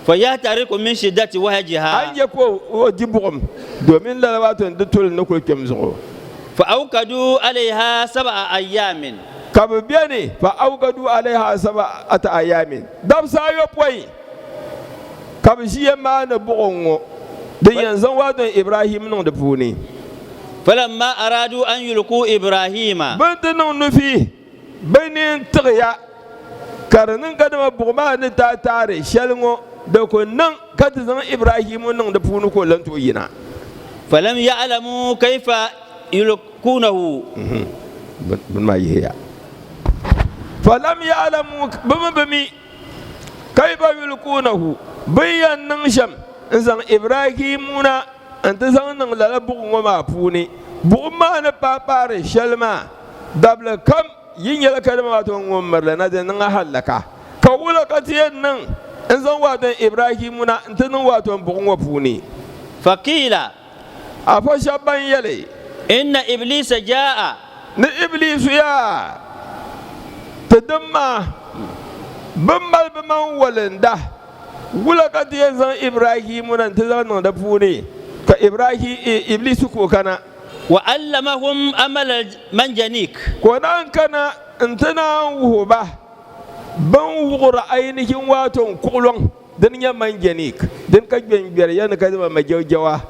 Speaker 11: Fayahtariku min shiddati wahajiha.
Speaker 10: A ni nya ka o di buɣim domin lala waato n-di tuli ni kuli kpem zuɣu.
Speaker 11: Fa awkadu alayha sab'a ayaamin.
Speaker 10: Ka bɛ beni, fa awkadu alayha sab'ata ayaamin, dabisa ayopɔin ka bɛ ʒiya maani buɣim ŋɔ din yɛn zaŋ waato Ibrahim niŋ di puuni.
Speaker 11: Falamma aradu an yulku Ibrahima.
Speaker 10: Bɛ ni ti niŋ nufi bɛ nini tiɣiya, ka di niŋ kadama buɣim maa ni taai taari shɛli ŋɔ di ku niŋ ka ti zaŋ Ibrahimu niŋ di puuni ka o lan tooi yina.
Speaker 11: Falam ya'lamu kayfa yulkunahu.
Speaker 10: Bini maa yihiya. Falam ya'lamu bɛ mi bi mi kayfa yulkunahu bɛ ni yɛn niŋ shɛm n-zaŋ Ibrahimu na nti zaŋ niŋ lala buɣim ŋɔ maa puuni. Buɣim maa ni paai paari shɛli maa, dabili kam yi nyɛla kadama waato ŋun mirili na di niŋ a hallaka. Ka wula ka ti yɛn niŋ n-zaŋ waato Ibrahimu na nti niŋ waato buɣim ŋɔ puuni?
Speaker 11: Faqiila.
Speaker 10: Afa shɛba ban yɛli.
Speaker 11: Inna Iblisa jaa'a.
Speaker 10: Ni Iblisu yaa ti dim maa, bɛ mali bɛ maŋ walinda. Wula ka ti yɛn zaŋ Ibrahimu na nti zaŋ niŋ di puuni? Ka Iblisu ku o kana.
Speaker 11: Wa allamahum amal al-manjanik.
Speaker 10: Ka o naan kana nti naan wuhi ba bɛn wuɣiri ainihin waato n-kuɣilɔŋ din nyɛ manjanik, din ka gbɛngbɛri ya ni ka dama majɛujawa,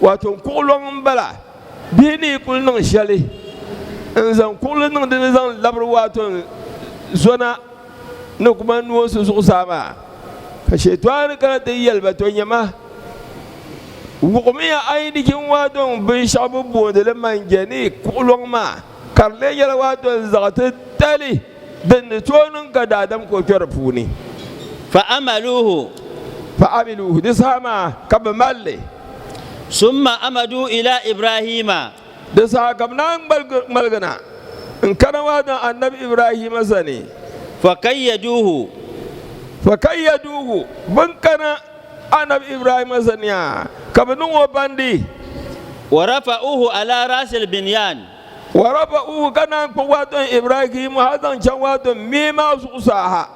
Speaker 10: waato n-kuɣilɔŋ m-bala. Bihi ni yi kuli niŋ shɛli n-zaŋ kuɣili niŋ di ni zaŋ labiri waato n-zona ni kuma noonsi zuɣusaa maa, ka Shɛtɔani kana ti yɛli ba, Tɔ nyama, wuɣimiya ainihin waato binshɛɣu bɛ booni li manja ni kuɣilɔŋ maa, ka di lee nyɛla waato n-zaɣ titali din ni tooi niŋ ka daadam ka o kpe di puuni.
Speaker 11: Fa amaluuhu.
Speaker 10: Fa amiluuhu, di saha maa ka bɛ mali li.
Speaker 11: Summa amadu ila Ibrahima.
Speaker 10: Di saha ka bɛ naan ŋmaligi na n-kana waato Annabi Ibrahima sani.
Speaker 11: Fakayyaduuhu.
Speaker 10: Fakayyaduuhu, bɛ ni kana Annabi Ibrahima sani yaa, ka bɛ niŋ o bandi.
Speaker 11: Warafa'uuhu ala ra'sil binyan.
Speaker 10: Warafa'uuhu, ka naan kpuɣi waato Ibrahima hali zaŋ chaŋ waato mii maa zuɣusaa ha.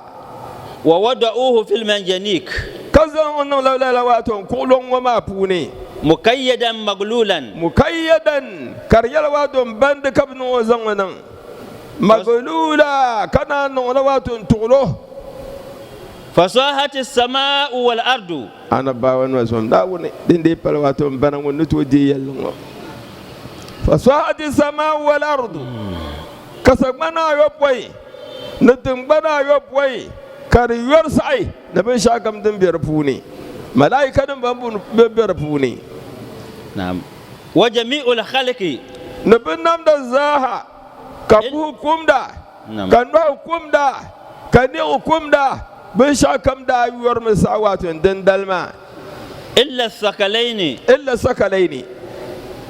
Speaker 11: Wa wada'uuhu fil manjanik.
Speaker 10: Ka zaŋ o niŋ lala waato kuɣulɔŋ ŋɔ maa puuni.
Speaker 11: Mukayyadan maglulan.
Speaker 10: Mukayyadan, ka di nyɛla waato bandi ka bɛ niŋ o zaŋ o niŋ. Maglula, ka naan niŋ o la waato n-tuɣil o.
Speaker 11: Fasahati as-samaa'u wal ardu.
Speaker 10: Annabawa noli zuɣu Naawuni din dii pali waato m bana ŋun ni tooi deei yɛlli ŋɔ. Fasahati as-samaa'u wal ardu, ka sagbana ayopɔin ni tiŋgbana ayopɔin ka di yɔri saɣi ni binshɛɣu kam din be di puuni, malaaikanim ban be di puuni.
Speaker 11: Naam. Wa jami'ul khalqi.
Speaker 10: Ni binnamda zaaha, ka buhi kumda, ka nɔhi kumda, ka niɣi kumda, binshɛɣu kam daa yɔrimi saha waato dindali maa.
Speaker 11: Illa thaqalayni.
Speaker 10: Illa thaqalayni.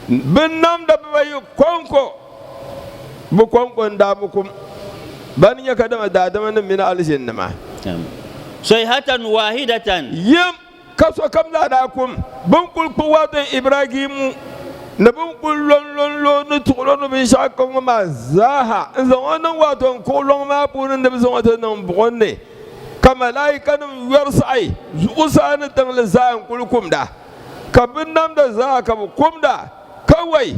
Speaker 10: Binnamda bibayi kɔŋko, bɛ kɔŋko n-daa bi kum. Bani nyɛ kadama daadamanim mini alizinnima.
Speaker 11: Sayhatan wahidatan.
Speaker 10: Yim! Ka sokam zaa daa kum, bɛ ni kul kpuɣi waato Ibrahimu ni bɛ ni kul lɔnlɔnlo ni tuɣilo ni binshɛɣukam ŋɔ maa zaaha n-zaŋ o niŋ waato n-kuɣ lɔŋ maa puuni ni bɛ zaŋ o ti niŋ buɣim ni, ka malaikanim yɔri saɣi zuɣusaa ni tiŋli zaa n-kul kumda, ka binnamda zaa ka bɛ kumda, ka wai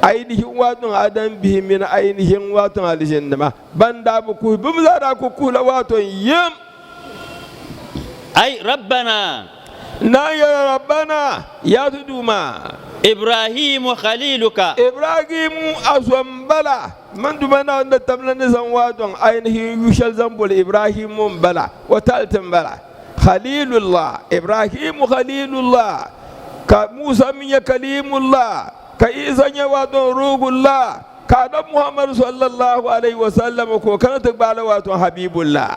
Speaker 10: ainihin waato Adam bihi mini ainihin waato alizinnima ban daa bi kuhi, bɛ mi zaa daa kul kuhila waato yim.
Speaker 11: Ay Rabbana.
Speaker 10: Naan yɛli Rabbana, Yaa ti Duuma.
Speaker 11: Ibrahimu khaliluka.
Speaker 10: Ibrahimu a zo m-bala. Mini Duuma Naawuni ni tam la ni zaŋ waa dɔŋ ainihin yu shɛli zaŋ boli Ibrahimu m-bala, o taliti m-bala. Khalilullah, Ibrahimu Khalilullah, ka Musa mi nyɛ Kalimullah, ka Isa nyɛ waa dɔŋ Ruhullah. Ka Annabi Muhammad sallallahu alaihi wasallam ka o kana ti gbaai li waato Habibullah.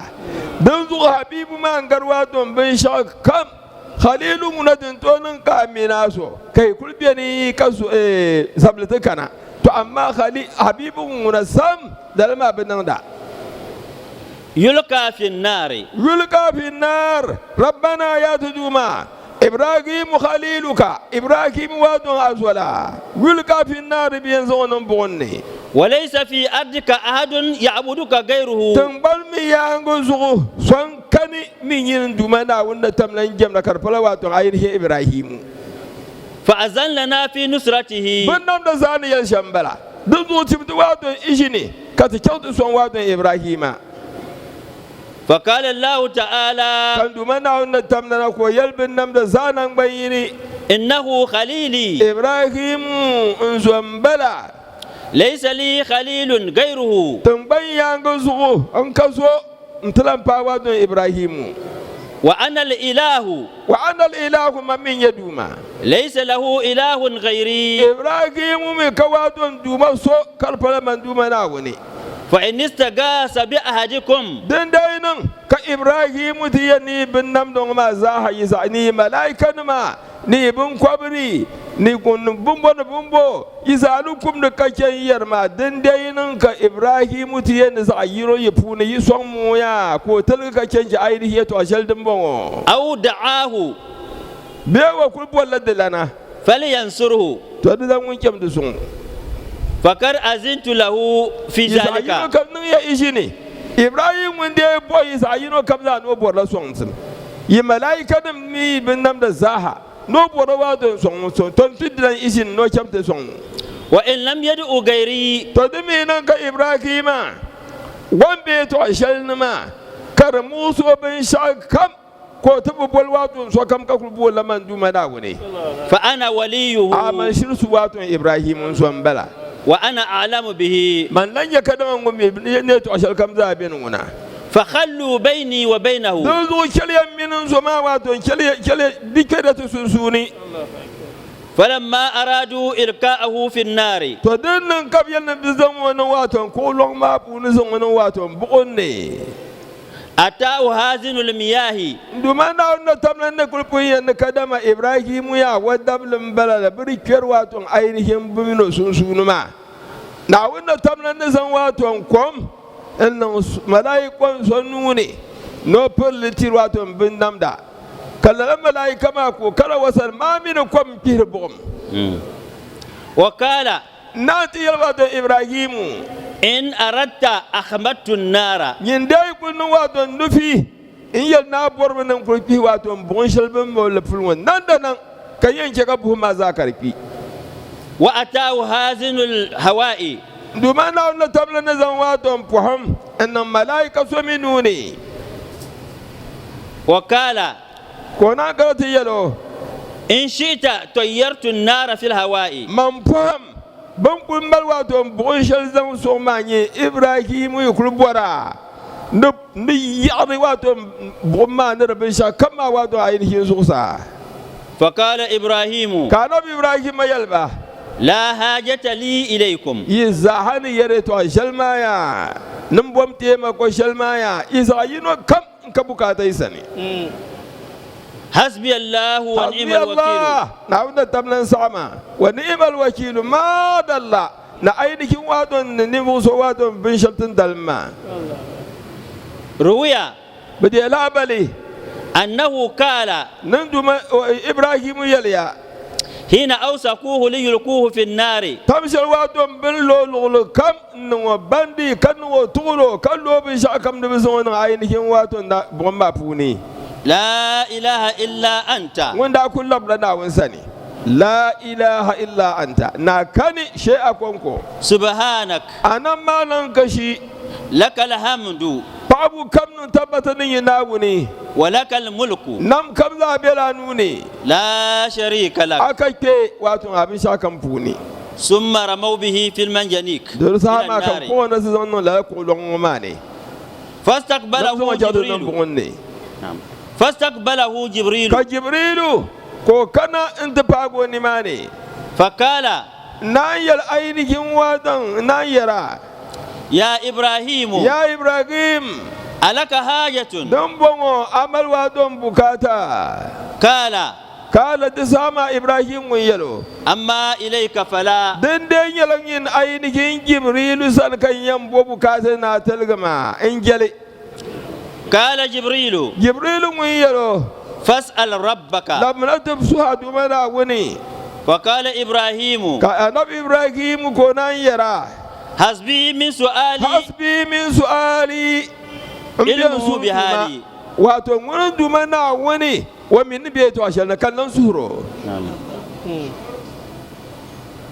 Speaker 10: Dinzuɣu Habibu maa n-gari waato binshɛɣu kam. Khalilu ŋuna din tooi niŋ ka a mini a so ka yi kuli beni ka zabili ti kana. To amaa Habibu ŋuna sam lala maa bi niŋda.
Speaker 11: Yulka fi nnaari.
Speaker 10: Yulka fi nnaar. Rabbana yaa ti Duuma, Ibrahimu khaliluka, Ibrahim waa dɔŋ a zola, yulka fi nnaari bɛ yɛn zaŋ o niŋ buɣim ni.
Speaker 11: Walaysa fi ardika ahadun ya'buduka gayruhu.
Speaker 10: Tiŋgbani mi yaaŋgi zuɣu so n-kani mi nyini n Duuma Naawuni ni tam la n-jɛmda ka di pala waa dɔŋ ainihi Ibrahimu.
Speaker 11: Fa'azan lana fi nusratihi.
Speaker 10: Bɛ namda zaa ni yɛli shɛm m-bala. Dinzuɣu tim ti waa dɔŋ Izini ka ti chaŋ ti sɔŋ waa dɔŋ Ibrahima.
Speaker 11: Faqala Allahu ta'ala.
Speaker 10: Ka n Duuma Naawuni ni tam lana ka o yɛli binnamda zaa naŋgban yini.
Speaker 11: Innahu khalili.
Speaker 10: Ibrahimu n zo m-bala.
Speaker 11: Laysa li khalilun gayruhu.
Speaker 10: Tiŋgbani yaaŋgi zuɣu n ka zo n-ti lan paai wa dun Ibrahimu.
Speaker 11: Wa ana al-ilahu.
Speaker 10: Wa ana al-ilahu man mi n-nyɛ Duuma.
Speaker 11: Laysa lahu ilahun ghayri.
Speaker 10: Ibrahimu mi ka waa dun Duuma so ka di pala man Duuma Naawuni.
Speaker 11: Fa in istaghaasa bi ahadikum.
Speaker 10: Din daa yi niŋ ka Ibrahimu ti yɛn ni yi binnamdi ŋɔ maa zaaha yi zaɣi ni yi malaikanima ni yi binkɔbiri ni bimbo ni bimbo yi zaa ni kumdi ka chɛ n-yɛri maa, din daa yi niŋ ka Ibrahimu ti yɛn ni zaɣ yino yi puuni yi sɔŋ mooya ka o tiligi ka chɛ n-chɛ ainihi yɛtɔɣ shɛli dimbɔŋɔ.
Speaker 11: Aw da'aahu.
Speaker 10: Bee o kul bolila dilana.
Speaker 11: Falyansurhu.
Speaker 10: To di lan ŋun chɛm di suŋ.
Speaker 11: Fakad azintu lahu fi
Speaker 10: Yi zaɣ
Speaker 11: zalika.
Speaker 10: yino kam niŋ ya izini. Ibrahim ŋun deei bɔhi yi zaɣ yino kam zaa ni o bɔrila sɔŋsim. Yi malaikanim mi yi binnamda zaaha ni o bɔrila waa do n-sɔŋ o so, to n ti di lan izini ni o cham ti sɔŋ o.
Speaker 11: Wa in lam yad'u gayri.
Speaker 10: To di mi niŋ ka Ibrahima wan be yɛtɔɣ shɛli ni maa ka di muɣis o binshɛɣu kam. Ka o ti bi boli waato sokam ka kul boolila man Duuma Naawuni.
Speaker 11: Fa ana waliyuhu.
Speaker 10: A man shiri su waato Ibrahim n zo m-bala.
Speaker 11: Wa ana a'lamu bihi.
Speaker 10: Man lan nyɛ kadama ŋun mi ni yɛtɔɣ shɛli kam zaa beni ŋuna.
Speaker 11: Fa khallu bayni wa baynahu.
Speaker 10: Dinzuɣu chɛliya m mini n zo maa waato n-chɛliya, chɛliya di kpɛriya ti sunsuuni.
Speaker 11: Falamma aradu ilka'ahu fi n-naari.
Speaker 10: To din niŋ ka bɛ yɛli ni bɛ zaŋ o niŋ waato n-kuɣ lɔŋ maa puuni zaŋ o niŋ waato m-buɣim ni.
Speaker 11: Ataahu haazinu lmiyahi.
Speaker 10: N Duuma Naawuni ni tamla ni kul pun yɛn ni kadama Ibrahimu yaa wa dabili m-bala la bɛ di kpɛri waato ainihin bɛ min o sunsuuni maa. Naawuni ni tamla ni zaŋ waato kom n-niŋ malaika so nuu ni ni o piri li tiri waato binnamda, ka lala malaika maa ka o kala wasani maa mi ni kom n-kpihiri buɣim.
Speaker 11: Wa qaala.
Speaker 10: Naa ti yɛli waato Ibrahimu.
Speaker 11: In aradta akhmadtu n-naara.
Speaker 10: Nyin daa yi kul niŋ waato n nufi n yɛli ni a bɔrimi ni n kul kpihi waato n buɣim shɛli bɛ ni moli li puli ŋɔ nandanaŋ, ka yɛn chɛ ka buɣim maa zaa ka di kpi.
Speaker 11: Wa ataahu haazinu l-hawaa'i.
Speaker 10: N Duuma Naawuni ni tabili ni zaŋ waato n pɔhim n-niŋ malaika so mi nuu ni.
Speaker 11: Wa qaala.
Speaker 10: Ka o naan kana ti yɛl o.
Speaker 11: In shi'ta tayyartu n-naara fil hawaa'i.
Speaker 10: Man pɔhim bɛ ni kul mali waato m-buɣim shɛli zaŋ sɔŋ maa nyɛ Ibrahimu yi kul bɔr a ni ni yaɣiri waato buɣim maa ni di binshɛɣu kam maa waato ainihin zuɣusaa.
Speaker 11: Faqaala Ibrahimu.
Speaker 10: Ka Anabi Ibrahima yɛli ba.
Speaker 11: La hajata li ilaykum.
Speaker 10: Yi zaaha ni yɛri yɛtɔɣ shɛli maa yaa, ni m bom taimako shɛli maa yaa, yi zaɣ yino kam n ka bukaata yi sani.
Speaker 11: Hasbiya Allahu wa ni'mal
Speaker 10: Hasbiya
Speaker 11: wakiilu.
Speaker 10: Allah, Naawuni na tamla n saɣi ma, wa ni'mal wakiilu, maadalla ni ainihin wato ni ninvuɣ so wato binshɛli ti ni dalim maa.
Speaker 11: Ruwiya.
Speaker 10: Bɛ deei lahibali.
Speaker 11: Annahu kaala.
Speaker 10: Ni n Duuma Ibrahimu yɛliya.
Speaker 11: Hiina awsakuuhu liyulkuuhu fi nnaari.
Speaker 10: Tam shɛli wato bɛ ni lo luɣili kam n-niŋ o bandi, ka niŋ o tuɣilo, ka lo o binshɛɣu kam ni bɛ zaŋ o niŋ ainihin wato buɣim maa puuni.
Speaker 11: Laa ilaha illa anta.
Speaker 10: Ŋun daa kuli labila Naawuni sani. Laa ilaha illa anta, naa kani shee a kɔŋko.
Speaker 11: Subhanak.
Speaker 10: A nam maa niŋ kashi.
Speaker 11: Lakal hamdu.
Speaker 10: Paɣibu kam niŋ tabbata ni nyɛ Naawuni.
Speaker 11: Wa lakal mulku.
Speaker 10: Nam kam zaa bela a nuu ni.
Speaker 11: La sharika lak.
Speaker 10: A ka kpe wato a binshɛɣu kam puuni.
Speaker 11: Summa ramaw bihi fil manjanik.
Speaker 10: Di saha maa ka bɛ kpuɣi o na ti zaŋ niŋ lala kuɣulɔŋ ŋɔ maa ni.
Speaker 11: Fastaqbalahu
Speaker 10: Ni bɛ zaŋ o chaŋ ti niŋ
Speaker 11: Jibrilu.
Speaker 10: buɣim ni.
Speaker 11: Fastaqbalahu Jibrilu.
Speaker 10: Ka Jibrilu ka o kana nti paagi o nimaani.
Speaker 11: Faqala.
Speaker 10: Naan yɛli ainihin waatan naan yɛra.
Speaker 11: Ya Ibrahimu.
Speaker 10: Ya Ibrahim.
Speaker 11: Alaka hajatun.
Speaker 10: Din bɔŋɔ a mali waadɔn bukaata.
Speaker 11: Kala.
Speaker 10: Kala di saha maa Ibrahim ŋun yɛl o.
Speaker 11: Amma ilayka fala.
Speaker 10: Din dee nyɛla nyin ainihin Jibrilu sani ka n yɛn bo bukaata ni a tiligi ma n jɛli.
Speaker 11: Kala Jibrilu.
Speaker 10: Jibrilu ŋun yɛl o.
Speaker 11: Fas'al rabbaka.
Speaker 10: Labimina ti suhi a Duuma Naawuni.
Speaker 11: Fakala Ibrahimu.
Speaker 10: Ka Anabi Ibrahimu ka o naan yɛra.
Speaker 11: Hasbi min su'ali.
Speaker 10: Hasbi min su'ali. N bɛ n
Speaker 11: Ilmuhu
Speaker 10: suhu
Speaker 11: bi
Speaker 10: Duuma.
Speaker 11: hali.
Speaker 10: Wato ŋuni Duuma Naawuni o mi ni be yɛtɔɣ shɛli ni ka n lan suhir o.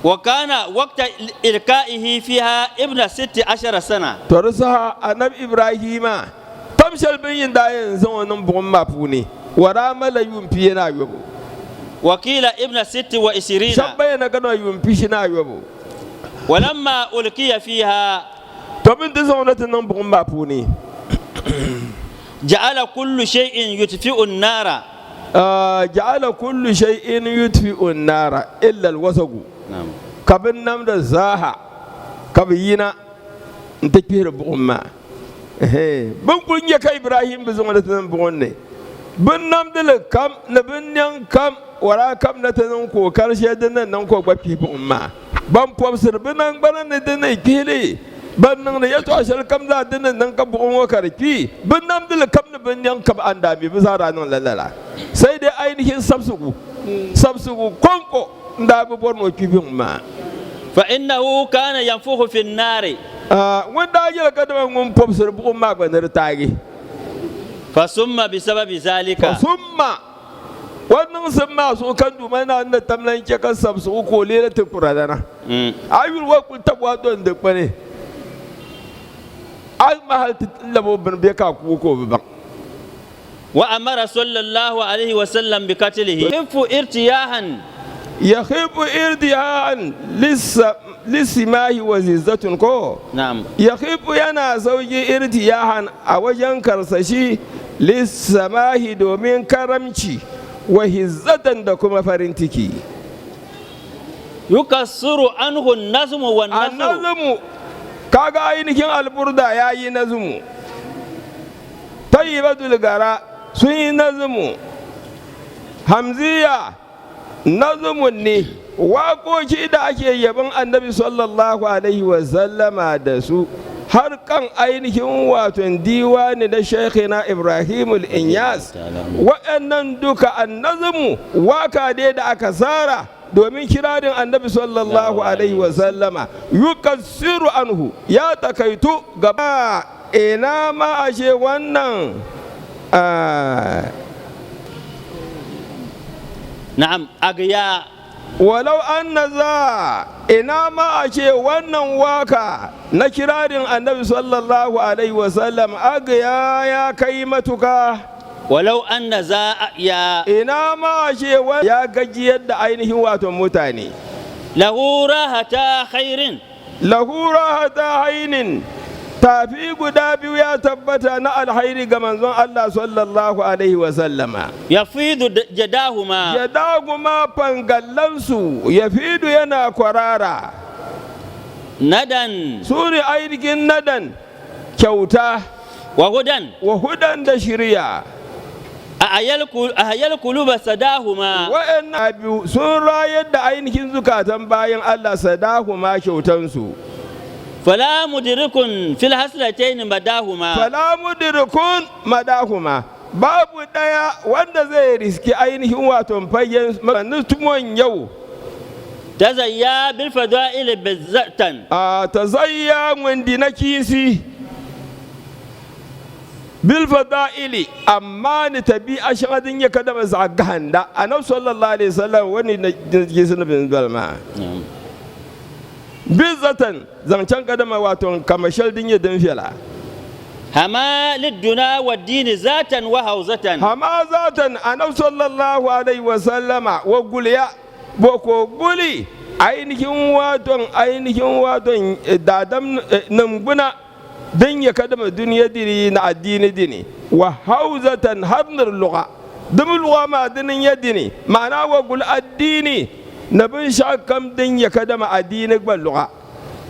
Speaker 11: Wa kana waqta ilka'ihi fiha ibna sitti ashara sana.
Speaker 10: To di saha Anabi Ibrahima tam shɛli bɛ ni daa yɛn zaŋ o niŋ buɣim maa puuni, o daa malila yuun pia ni ayɔbu.
Speaker 11: Wa qila ibna sitti wa ishirina.
Speaker 10: Shɛba bayyana ka niŋ yuun pishi ni ayɔbu.
Speaker 11: Wa lamma ulkiya fiha.
Speaker 10: To bɛ ni ti zaŋ o na ti niŋ buɣim maa puuni.
Speaker 11: Ja'ala kullu shay'in yutfi'u an-nara.
Speaker 10: Ja'ala kullu shay'in yutfi'u an-nara illa al-wasagu. Ka bɛ namda zaaha ka bɛ yina n-ti kpihiri buɣim maa. Bɛ ni kuli nya ka Ibrahim bi zaŋ li ti niŋ buɣim ni, bɛ namdili kam ni bɛ nɛŋ kam o daa kamina ti niŋ ka o kari shɛli din ni niŋ ka o gba kpihi buɣim maa. Ban pɔbisiri bɛ naŋgbana ni di ni kpihi li, ban niŋdi yɛtɔɣ shɛli kam zaa di ni niŋ ka buɣim ŋɔ ka di kpi, bɛ namdili kam ni bɛ nɛŋ kam a ni daa mi bɛ zaa daa niŋla lala. Sai dai ainihin sabisigu, sabisigu kɔŋko n-daa bi bɔri ni o kpi buɣim maa.
Speaker 11: Fa innahu kana yanfukhu fi nnaari.
Speaker 10: Ŋun daa yɛli kadama ŋun pɔbisiri buɣim maa gba ni di taagi.
Speaker 11: Fa summa bi sababi zalika.
Speaker 10: Fa summa. O niŋsim maa zuɣu ka Duuma Naawuni ni tam lan chɛ ka sabisigu ka o leela tikpiralana. A yuli o kuli tab o a dɔni dikpini, a ma hal ti lab o bini bee ka a ku o ka o bi baŋ.
Speaker 11: Wa amara sallallahu alaihi wa sallam bi katilihi. Yakhiffu irtiyahan.
Speaker 10: Yakhiffu irtiyahan lissimahi wa zizzatun ko?
Speaker 11: Na'am.
Speaker 10: Yakhiffu yana sauki irtiyahan a wajen karsashi lissamahi domin karamci wa hizzatan da kuma farin ciki.
Speaker 11: Yukassiru anhu an-nazmu wan nasru.
Speaker 10: An-nazmu kaga ainihin alburda yayi nazmu. Tayyibatul gara sun yi nazmu. Hamziya nazmun ne waƙoƙi da ake yabon annabi sallallahu alaihi wasallama da su har kan ainihin waton diwani na shekina ibrahim inyas waɗannan duka annazumu waka dai da aka tsara domin kirarin annabi sallallahu alaihi wasallama yukassiru anhu ya takaitu gaba ina ma ashe wannan
Speaker 11: Na'am agya.
Speaker 10: Walau anna za ina ma a ce wannan waka na kirarin annabi sallallahu alaihi wasallam agya ya kai matuka.
Speaker 11: Walau anna za ya.
Speaker 10: Ina ma a ce ya gajiyar da ainihin wato mutane.
Speaker 11: Lahu rahata khairin.
Speaker 10: Lahu rahata hainin. Tafi guda biyu ya tabbata na alhairi ga manzon Allah sallallahu alaihi wa sallama.
Speaker 11: Yafidu jadahuma.
Speaker 10: Jadahuma fangallansu yafidu yana kwarara.
Speaker 11: Nadan.
Speaker 10: Su ne ainihin nadan kyauta.
Speaker 11: Wa hudan.
Speaker 10: Wa hudan da shiriya.
Speaker 11: A hayal kuluba sadahuma.
Speaker 10: Wa'annan biyu sun rayar da ainihin zukatan bayan Allah sadahuma kyautansu.
Speaker 11: Fala mudrikun fil haslatayn madahuma.
Speaker 10: Fala mudrikun madahuma. Babu daya wanda zai riski ainihin wato fagen tumon yau.
Speaker 11: Tazayya bil fadail bizzatan.
Speaker 10: A tazayya wandi na kisi. Bil fadaili amma ni tabi ashadin ya kada ba gahanda annabi sallallahu alaihi wasallam wani na kisi na bin balma. Bizzatan zancen kadama wato kamashal din ya din fela.
Speaker 11: Hama lidduna wa dini zatan wa hauzatan.
Speaker 10: Hama zatan annabi sallallahu alaihi wa sallama wa guliya boko guli ainihin waton dadam nambuna din ya kadama duniya dini na addini dini wa hauzatan harnar lugha dum lugha ma dinin ya dini ma'ana wa gul addini na bin shakam din ya kadama addini ban lugha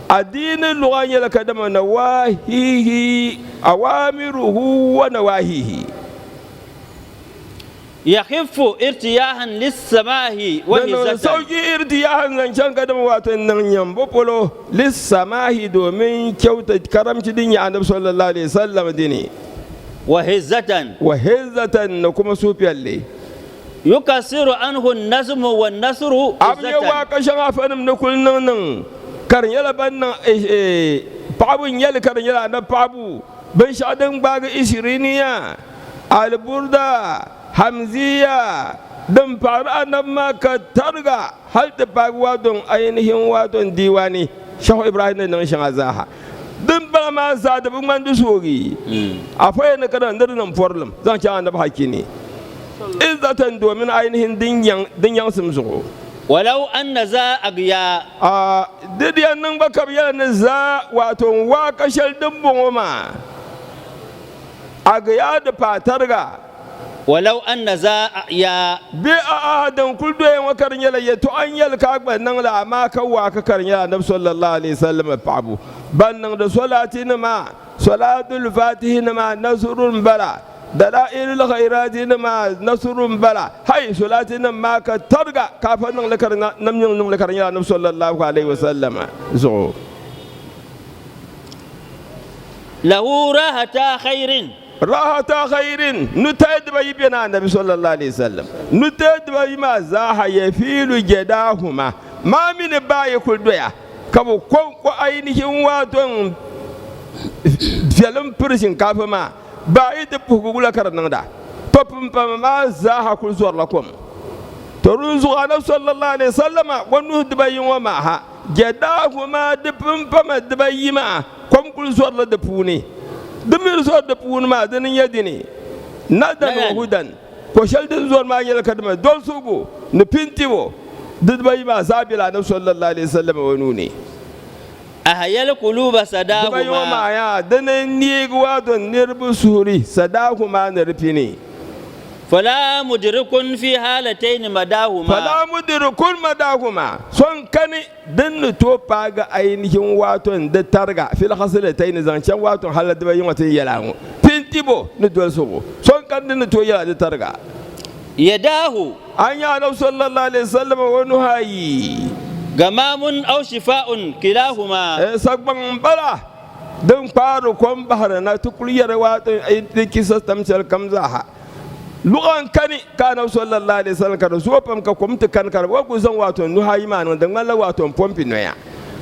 Speaker 10: addinin lugha ya kadama nawahihi awamiruhu wa nawahihi.
Speaker 11: Yakhiffu irtiyahan lis-samahi wa hizatan.
Speaker 10: Sauki irtiyahan zancen kadama wato nan yambo polo lis-samahi domin kyauta karamci din ya annabi sallallahu alaihi wasallam dini.
Speaker 11: Wa hizatan.
Speaker 10: Wa hizatan na kuma sufiyalle.
Speaker 11: Yukasiru anhu an-nazmu wan-nasru
Speaker 10: izzatan. Am yawa kashan afanim na kullun nan karin yala bannan pabun yal karin yala na pabu bin shadin baga ishiriniya alburda hamziya din faru annan ma ka targa har da faruwa don ainihin waton diwani shahu ibrahim nan shan azaha din bara ma za da bin man dusori a faye na kada ndirnan forlum zan ci annabi hakki ne izzatan domin ainihin dinyan sun zuko.
Speaker 11: Walau an na za a biya.
Speaker 10: A didiyan nan baka biya na za wato wa kashar dimbin ma a ga da fatar ga.
Speaker 11: Walau an na za a ya.
Speaker 10: Bi a ahadan kuldo yan wakarin yala ya to an yalka ban nan la amma kawwa ka karin yala annabi sallallahu alaihi wasallam fabu. Ban nan da salati ma salatul fatihi ma nasrun bara. Dalailul khairati ma nasrun bala hay salatin ma ka targa kafan nan lakar nam nan lakar ya annabi sallallahu alaihi wasallam zo.
Speaker 11: Lahu rahata khairin.
Speaker 10: Rahata khairin nutayd bai bina annabi sallallahu alaihi wasallam nutayd bai ma zaha yafilu jadahuma ma min bai kuldoya kabo ko ainihin waton fiyalan firshin kafa ma ba yi da fukugula karan nan da topin fama ma za ha kun zuwar lakum to run zuwa na sallallahu alaihi sallama wani dubayin wa ma ha gyada kuma dufin fama dubayi ma kwam kun zuwar la dufu ne dumin zuwar dufu ma dinin yadi ne nadan wa hudan ko shaldin zuwar ma yalka kadma don sugo ni fintiwo dubayi ma zabila na sallallahu alaihi sallama wani ne.
Speaker 11: A hayal kuluba sadahuma.
Speaker 10: Dubayi ma ya dinin ni don nirbu suri sadahuma nirfi ne.
Speaker 11: Fala mudrikun fi halatayn madahuma.
Speaker 10: Fala mudrikun madahuma. Son kani din to ga ainihin waton da targa fil hasilatayn zancen waton halar dubayi wata yala fintibo ni dol sobo. Son kan din to yala da targa.
Speaker 11: Yadahu.
Speaker 10: An ya annabi sallallahu alaihi wasallam wani hayi.
Speaker 11: Gamamun aw shifa'un kilahuma.
Speaker 10: Sagban bala don faru kon bahar na tukuliyar wato kisa tamsal kamzaha. Lugan kani kana sallallahu alaihi wasallam ka so fam ka komta kan kar wa ku zan wato nuhayi ma nan dan Allah wato pompi noya.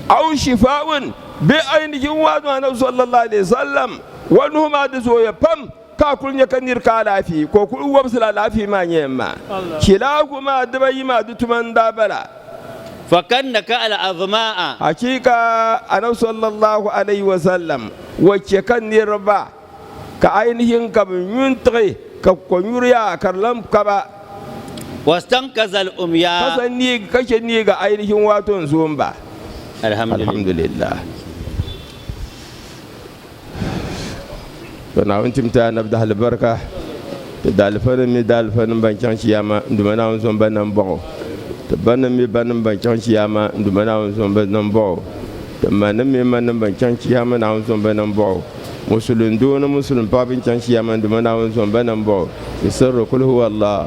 Speaker 10: Aw shifa'un bi ainihin wato annabi sallallahu alaihi wasallam wa nuhuma da so ya fam ka kulnya kanir ka lafi ko kul wabsala lafi ma nyemma. Kilahuma dabayi ma dutuman dabala.
Speaker 11: Fakannaka al'azma'a.
Speaker 10: Hakika annabi sallallahu alaihi wasallam wacce kan nirba ka ainihin ka yuntri ka konyuriya karlam kaba.
Speaker 11: Wastankazal umya.
Speaker 10: Kasan ni kake ni ga ainihin waton zumba.
Speaker 11: Alhamdulillah.
Speaker 10: Alhamdulillah. To Naawuni tim ti anabi dahali barika, ti daalifanim mi daalifanim ban chaŋ chiyaama n Duuma Naawuni zom ba nambɔɣu, ti banim mi banim ban chaŋ chiyaama n Duuma Naawuni zom ba nambɔɣu, ti manim mi manim ban chaŋ chiyaama Naawuni zom ba nambɔɣu, Musulin doo ni Musulin paɣa bin chaŋ chiyaama n Duuma Naawuni zom ba nambɔɣu. Bi sirri kul huwa Allah.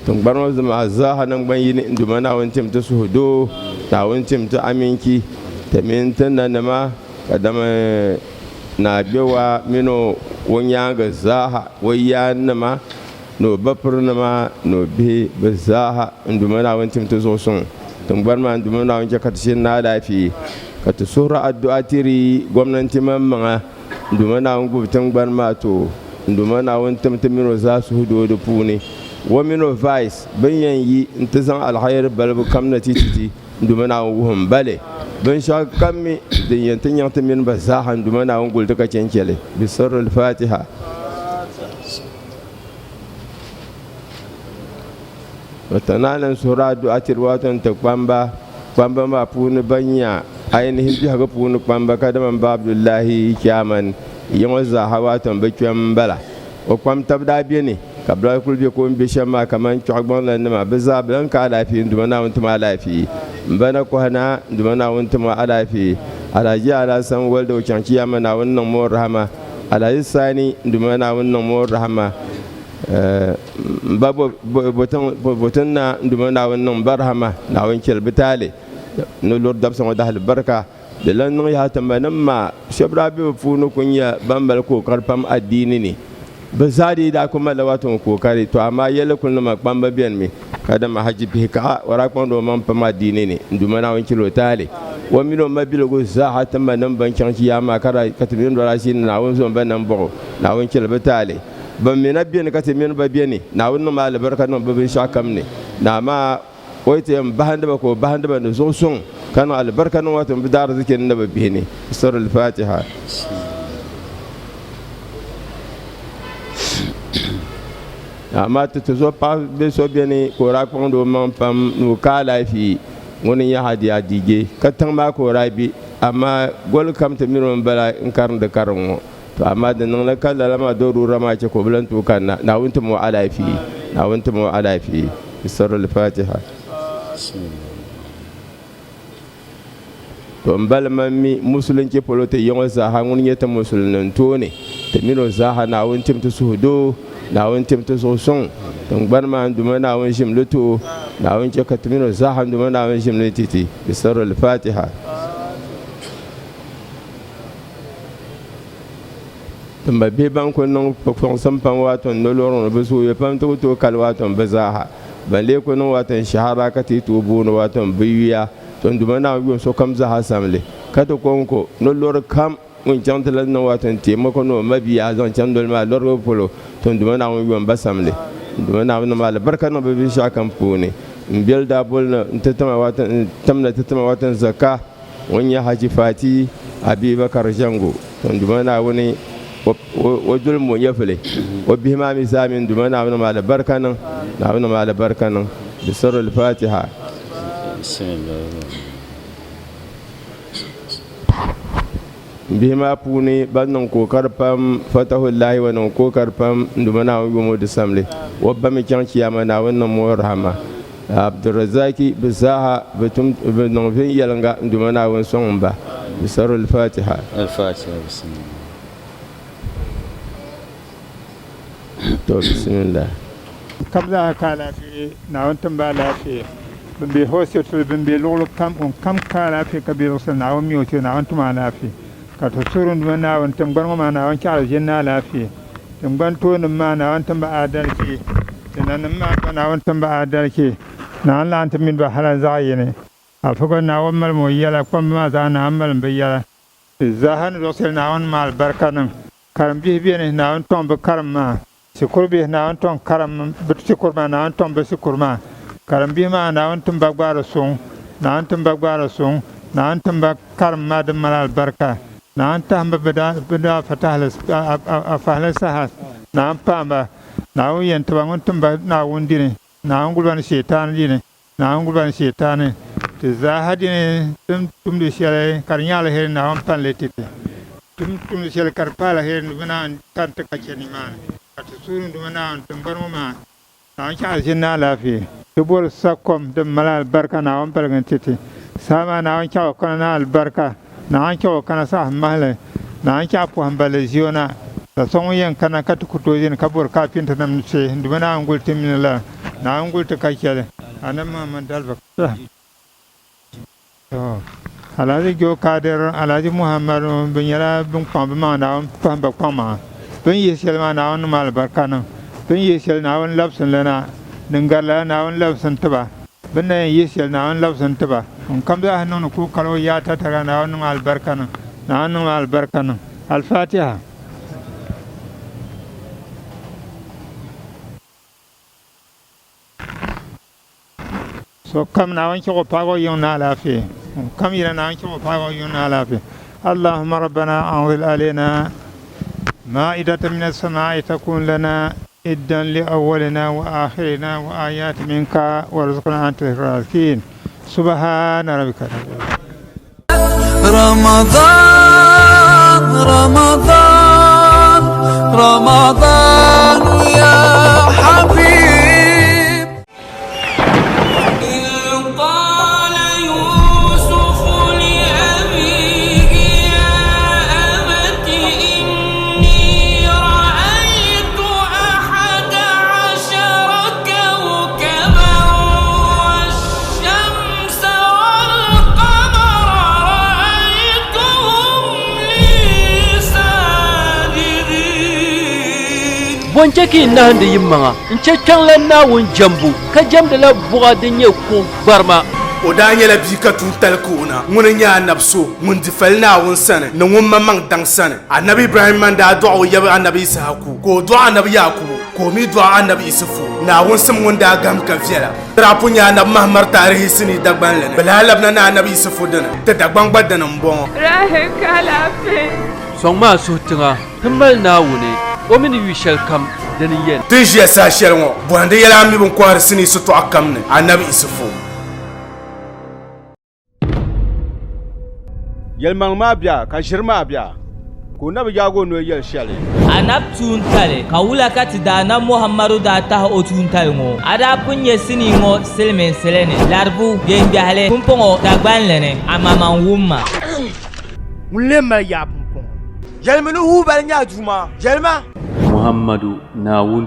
Speaker 10: Tiŋgbani ŋɔ zama zaaha naŋgban yini n Duuma Naawuni tim ti suhudoo, Naawuni tim ti aminchi, ti mini ti nanima, ka dama Naa Gbewaa mini o nyaaŋa zaaha, o yaannima ni o bapirinima ni o bihi bɛ zaaha n Duuma Naawuni tim ti zuɣusuŋ. Tiŋgbani maa n Duuma Naawuni chɛ ka ti shiri ni alaafee, ka ti suhiri addu'a tiri gomnanti maŋmaŋa. N Duuma Naawuni gbubi tiŋgbani maa ti o. N Duuma Naawuni tim ti min o zaa suhudoo di puuni. O min o vice bɛn yɛn yi nti zaŋ alihayiri balibu kam na ti ti ti, N Duuma Naawuni wuhim ba li. Binshɛɣu kam mi din yɛn ti nyaŋ ti mini ba zaaha, N Duuma Naawuni guli ti ka chɛnchɛ li. Bi sirri Al-Fatiha. Ti naan n suhiri addu'a tiri wato n-ti kpamba, kpamba maa puuni ban nya ainihin biɛhigu puuni kpamba kadama m-ba Abdullahi Chairman ya ŋɔ zaaha wato m-bi kpɛm m-bala. O kpam taba daa beni ka bɛ daa kuli be ka o ni be shɛm maa kamani Kpiɔɣigbaŋ nima bɛ zaa bɛ lan ka alaafee n-Duuma Naawuni tim alaafee. M ba Nakɔha Naa n-Duuma Naawuni tim o alaafee. Alhaji Alhassan Walde o chaŋ Chiyaama Naawuni niŋmi o rahama. Alhaji Sani n-Duuma Naawuni niŋmi o rahama. M ba Botin Naa n-Duuma Naawuni niŋ ba rahama, Naawuni chɛli bɛ taali ni luri dabisa ŋɔ dahali barika. Di lan niŋ yaha ti manim maa shɛba daa be bɛ puuni kuli nyɛ ban mali kookari pam adiini ni. Bɛ zaa dii daa kuli malila wato n-kookari, tɔ amaa yɛlli kuli niŋma kpamba beni mi kadama Haji Bihi Kaɣa o daa kpaŋdi o maŋ pam adiini ni n-Duuma Naawuni chɛli o taali. O mini o mabiligu zaaha ti manim ban chaŋ chiyaama maa ka ti mini dɔla ʒini Naawuni zo m-ba nambɔɣu, Naawuni chɛli bɛ taali. Ban mi na beni ka ti mini ba beni, Naawuni niŋmi alibarika niŋ bɛ binshɛɣu kam ni. Naa maa o yi ti yɛn bahindi ba ka o bahindi ba ni zuɣusuŋ, ka niŋ alibarika niŋ ba ti bi daariziki ni ni bɛ bihi ni. Sura Al-Fatiha. Amaa ti tizo paɣa bɛ so beni ka o daa kpaŋdi o maŋ pam ni o ka alaafee, ŋuni n-nyɛ Hadiya Dije, ka tiŋ maa ka o daa be, amaa goli kam ti mini o m-bala n-karindi kariŋ ŋɔ. To amaa di niŋli ka lala maa dɔruura maa chɛ ka o bi lan tooi kanna. Naawuni tim o alaafee. Naawuni tim o alaafee. Bi sirri Al-Fatiha. To m bali man mi musulinchi polo ti yiŋɔ zaaha ŋuni nyɛ ti musulinnim tooni. Ti mini o zaaha Naawuni tim ti suhudoo. Naawuni tim ti zuɣusuŋ. Tiŋgbani maa n Duuma Naawuni ʒim li ti o. Naawuni chɛ ka ti mini o zaaha n Duuma Naawuni ʒim li ti ti. Bi sirri Al-Fatiha. Ti ma bihi ban kuli niŋ kpuɣisim pam waato n nolori ŋɔ ni bɛ zooya pam ti ku tooi kali waato n bɛ zaaha. Ban lee kuli niŋ waato n shɛhira ka ti yi tooi booni waato n bɛ yuya. To n Duuma Naawuni yuun sokam zaaha samli ka ti kɔŋko nolori kam ŋun chaŋ ti lahi niŋ waato n teemako ni o mabia zaŋ chaŋ noli maa lɔrigibu polo. To n Duuma Naawuni yuun ba samli. N Duuma Naawuni niŋmi alibarika niŋ bɛ binshɛɣu kam puuni. M biɛli daa boli na n-ti ti ma waato n timna ti ti ma waato n zaka. Ŋun nyɛ Haji Fati Abibakar Jango, ŋun Duuma Naawuni o doli m-bo nyɛvili, o bihi maa mi zaa mini Duuma Naawuni niŋmi alibarika niŋ, Naawuni niŋmi alibarika niŋ. Bi sirri Al-Fatiha. M bihi maa puuni ban niŋ kookari pam, Fatahullahi wa niŋ kookari pam, n Duuma Naawuni yom o di samli, o ba mi chaŋ Chiyaama Naawuni niŋmi o rahama. Abdulrazaki bɛ zaaha bɛ tum bɛ niŋ viɛnyɛliŋga n Duuma Naawuni sɔŋ m ba. Bi sari Al-Fatiha.
Speaker 11: Al-Fatiha bismillah.
Speaker 10: To bismillah.
Speaker 13: Kam zaaha ka alaafee, Naawuni tim ba alaafee. Bin be hospital, bin be luɣili kam, ŋun kam ka alaafee ka be zuɣusaa, Naawuni mi o ti o, Naawuni tim alaafee. Ka ti suhiri n Duuma Naawuni, tiŋgbani ŋɔ maa Naawuni chaɣili ʒini ni alaafee. Tiŋgbani toonima maa Naawuni tim ba aadalichi, ti nanima maa gba Naawuni tim ba aadalichi. Naawuni laɣim ti mini ba hala zaɣ yini. Afa gba Naawuni malim o yɛla, kpamba maa zaa Naawuni malim bɛ yɛla. Ti zaaha ni luɣ shɛli Naawuni maali barika niŋ. Karimbihi beni, Naawuni tɔŋ bɛ karim maa. Shikuru bihi, Naawuni tɔŋ karim bɛ shikuru maa, Naawuni tɔŋ bɛ shikuru maa. Karimbihi maa, Naawuni tim ba gbaari suŋ, Naawuni tim ba gbaari suŋ, Naawuni tim ba karim maa din mali alibarika. Naawuni tahim ba bɛ daa afahili saha, Naawuni paam ba. Naawuni yɛn ti ba ŋun tim ba Naawuni dini, Naawuni guli ba ni Shetani dini. Naawuni guli ba ni Shetani. Ti zaaha dini ti ni tumdi shɛli ka di nyɛ aliheri Naawuni pan li ti ti. Ti ni tumdi shɛli ka di pa aliheri Duuma Naawuni kari ti ka chɛ nimaani. Ka ti suhiri Duuma Naawuni tiŋgbani ŋɔ maa Naawuni chɛ a ʒini ni alaafee. Ti bɔri sa kom din mali alibarika Naawuni paligi n-ti ti. Saha maa Naawuni chɛ o kana ni alibarika. Naawuni chɛ o kana saha mahili. Naawuni chɛ a pɔhim balli ʒi o na. Ka so ŋun yɛn kana ka ti ku tooi ʒini ka bɔri kaapintanim ni kpe, Duuma Naawuni guli ti mini la. Naawuni guli ti ka chɛli. Anabi Muhammad daliba ka. To, Alhaji Joe Kadir, Alhaji Muhammadu bɛ nyɛla bin kpaŋ bɛ maŋa Naawuni pahim ba kpaŋ maŋa. Bɛ ni yihi shɛli maa Naawuni niŋmi alibarika niŋ. Bɛ ni yihi shɛli Naawuni labisi li na. Din gari lala Naawuni labisi n-ti ba. Bɛ ni na yɛn yihi shɛli Naawuni labisi n-ti ba. Ŋun kam zaaha niŋdi ka o kali o yaa tatariga Naawuni niŋmi alibarika niŋ. Naawuni niŋmi alibarika niŋ. Al-Fatiha. Sokam Naawuni chɛ ka o paagi o yiŋ ni alaafee. Ŋunkam yina Naawuni chɛ ka o paagi o yiŋ ni alaafee. Allahumma rabbana anzil alayna maa'idatan min as-samaa'i takun lana iddan li awwalina wa akhirina wa ayati minka warzuqna anta raziqin. Subhana rabbika
Speaker 9: رمضان رمضان رمضان يا حبيب
Speaker 12: إذ قال يوسف لأبيه يا أبت إني رأيت أحد عشر كوكبا والشمس والقمر رأيتهم لي ساجدين
Speaker 5: Bɔ n-chɛ ka yi nahindi yimaŋa n-chɛ kpiɔŋlan Naawuni jɛmbu, ka jɛmdila buɣa din nyɛ kuɣ gbarima?
Speaker 7: O daa nyɛla bia ka tuuntali ka o na. Ŋuni n-nyɛ anabi so ŋun di fali Naawuni sani ni ŋun maŋmaŋ daŋ sani. Anabi Ibrahimma n-daa dɔɣi o yab anabi Yisahaku, ka o dɔɣi anabi Yaakubu, ka o mi dɔɣi anabi Isufu. Naawuni sim ŋun daa gahim ka viɛla. Ti daa pun nya anabi Mahamar taarihi sinii Dagbanli ni. Bɛ lahi labina ni anabi Isufu dini, ti Dagbaŋ gba dini m-bɔŋɔ.
Speaker 8: Rahi ka alaafee.
Speaker 5: Sɔŋ ma a suhu tiŋa, ti mali Naawuni, o mi ni yu shɛlikam, dini n-yɛn.
Speaker 7: Ti ni ʒiya saha shɛli ŋɔ, bɔhindi yɛla a mi bɛ ni kɔhiri sinii sitɔɣu kam ni, anabi Isufu.
Speaker 1: Yɛlimaŋli maa bia ka ʒiri maa bia, ka o na bi yaag o noli yɛli shɛli.
Speaker 2: Anab tuuntali, ka wula ka ti Daanab Muhammadu daa tahi o tuuntali ŋɔ? A daa pun nya sinii ŋɔ silimiinsili ni, Laribu, Biɛŋbiɛhili, pumpɔŋɔ Dagbanli ni, amaa man wum ma.
Speaker 3: Ŋun lee mali yaa pumpɔŋɔ?
Speaker 4: Yɛlimi ni huubali nyɛ a Duuma. Yɛlima.
Speaker 5: Muhammadu, Naawuni.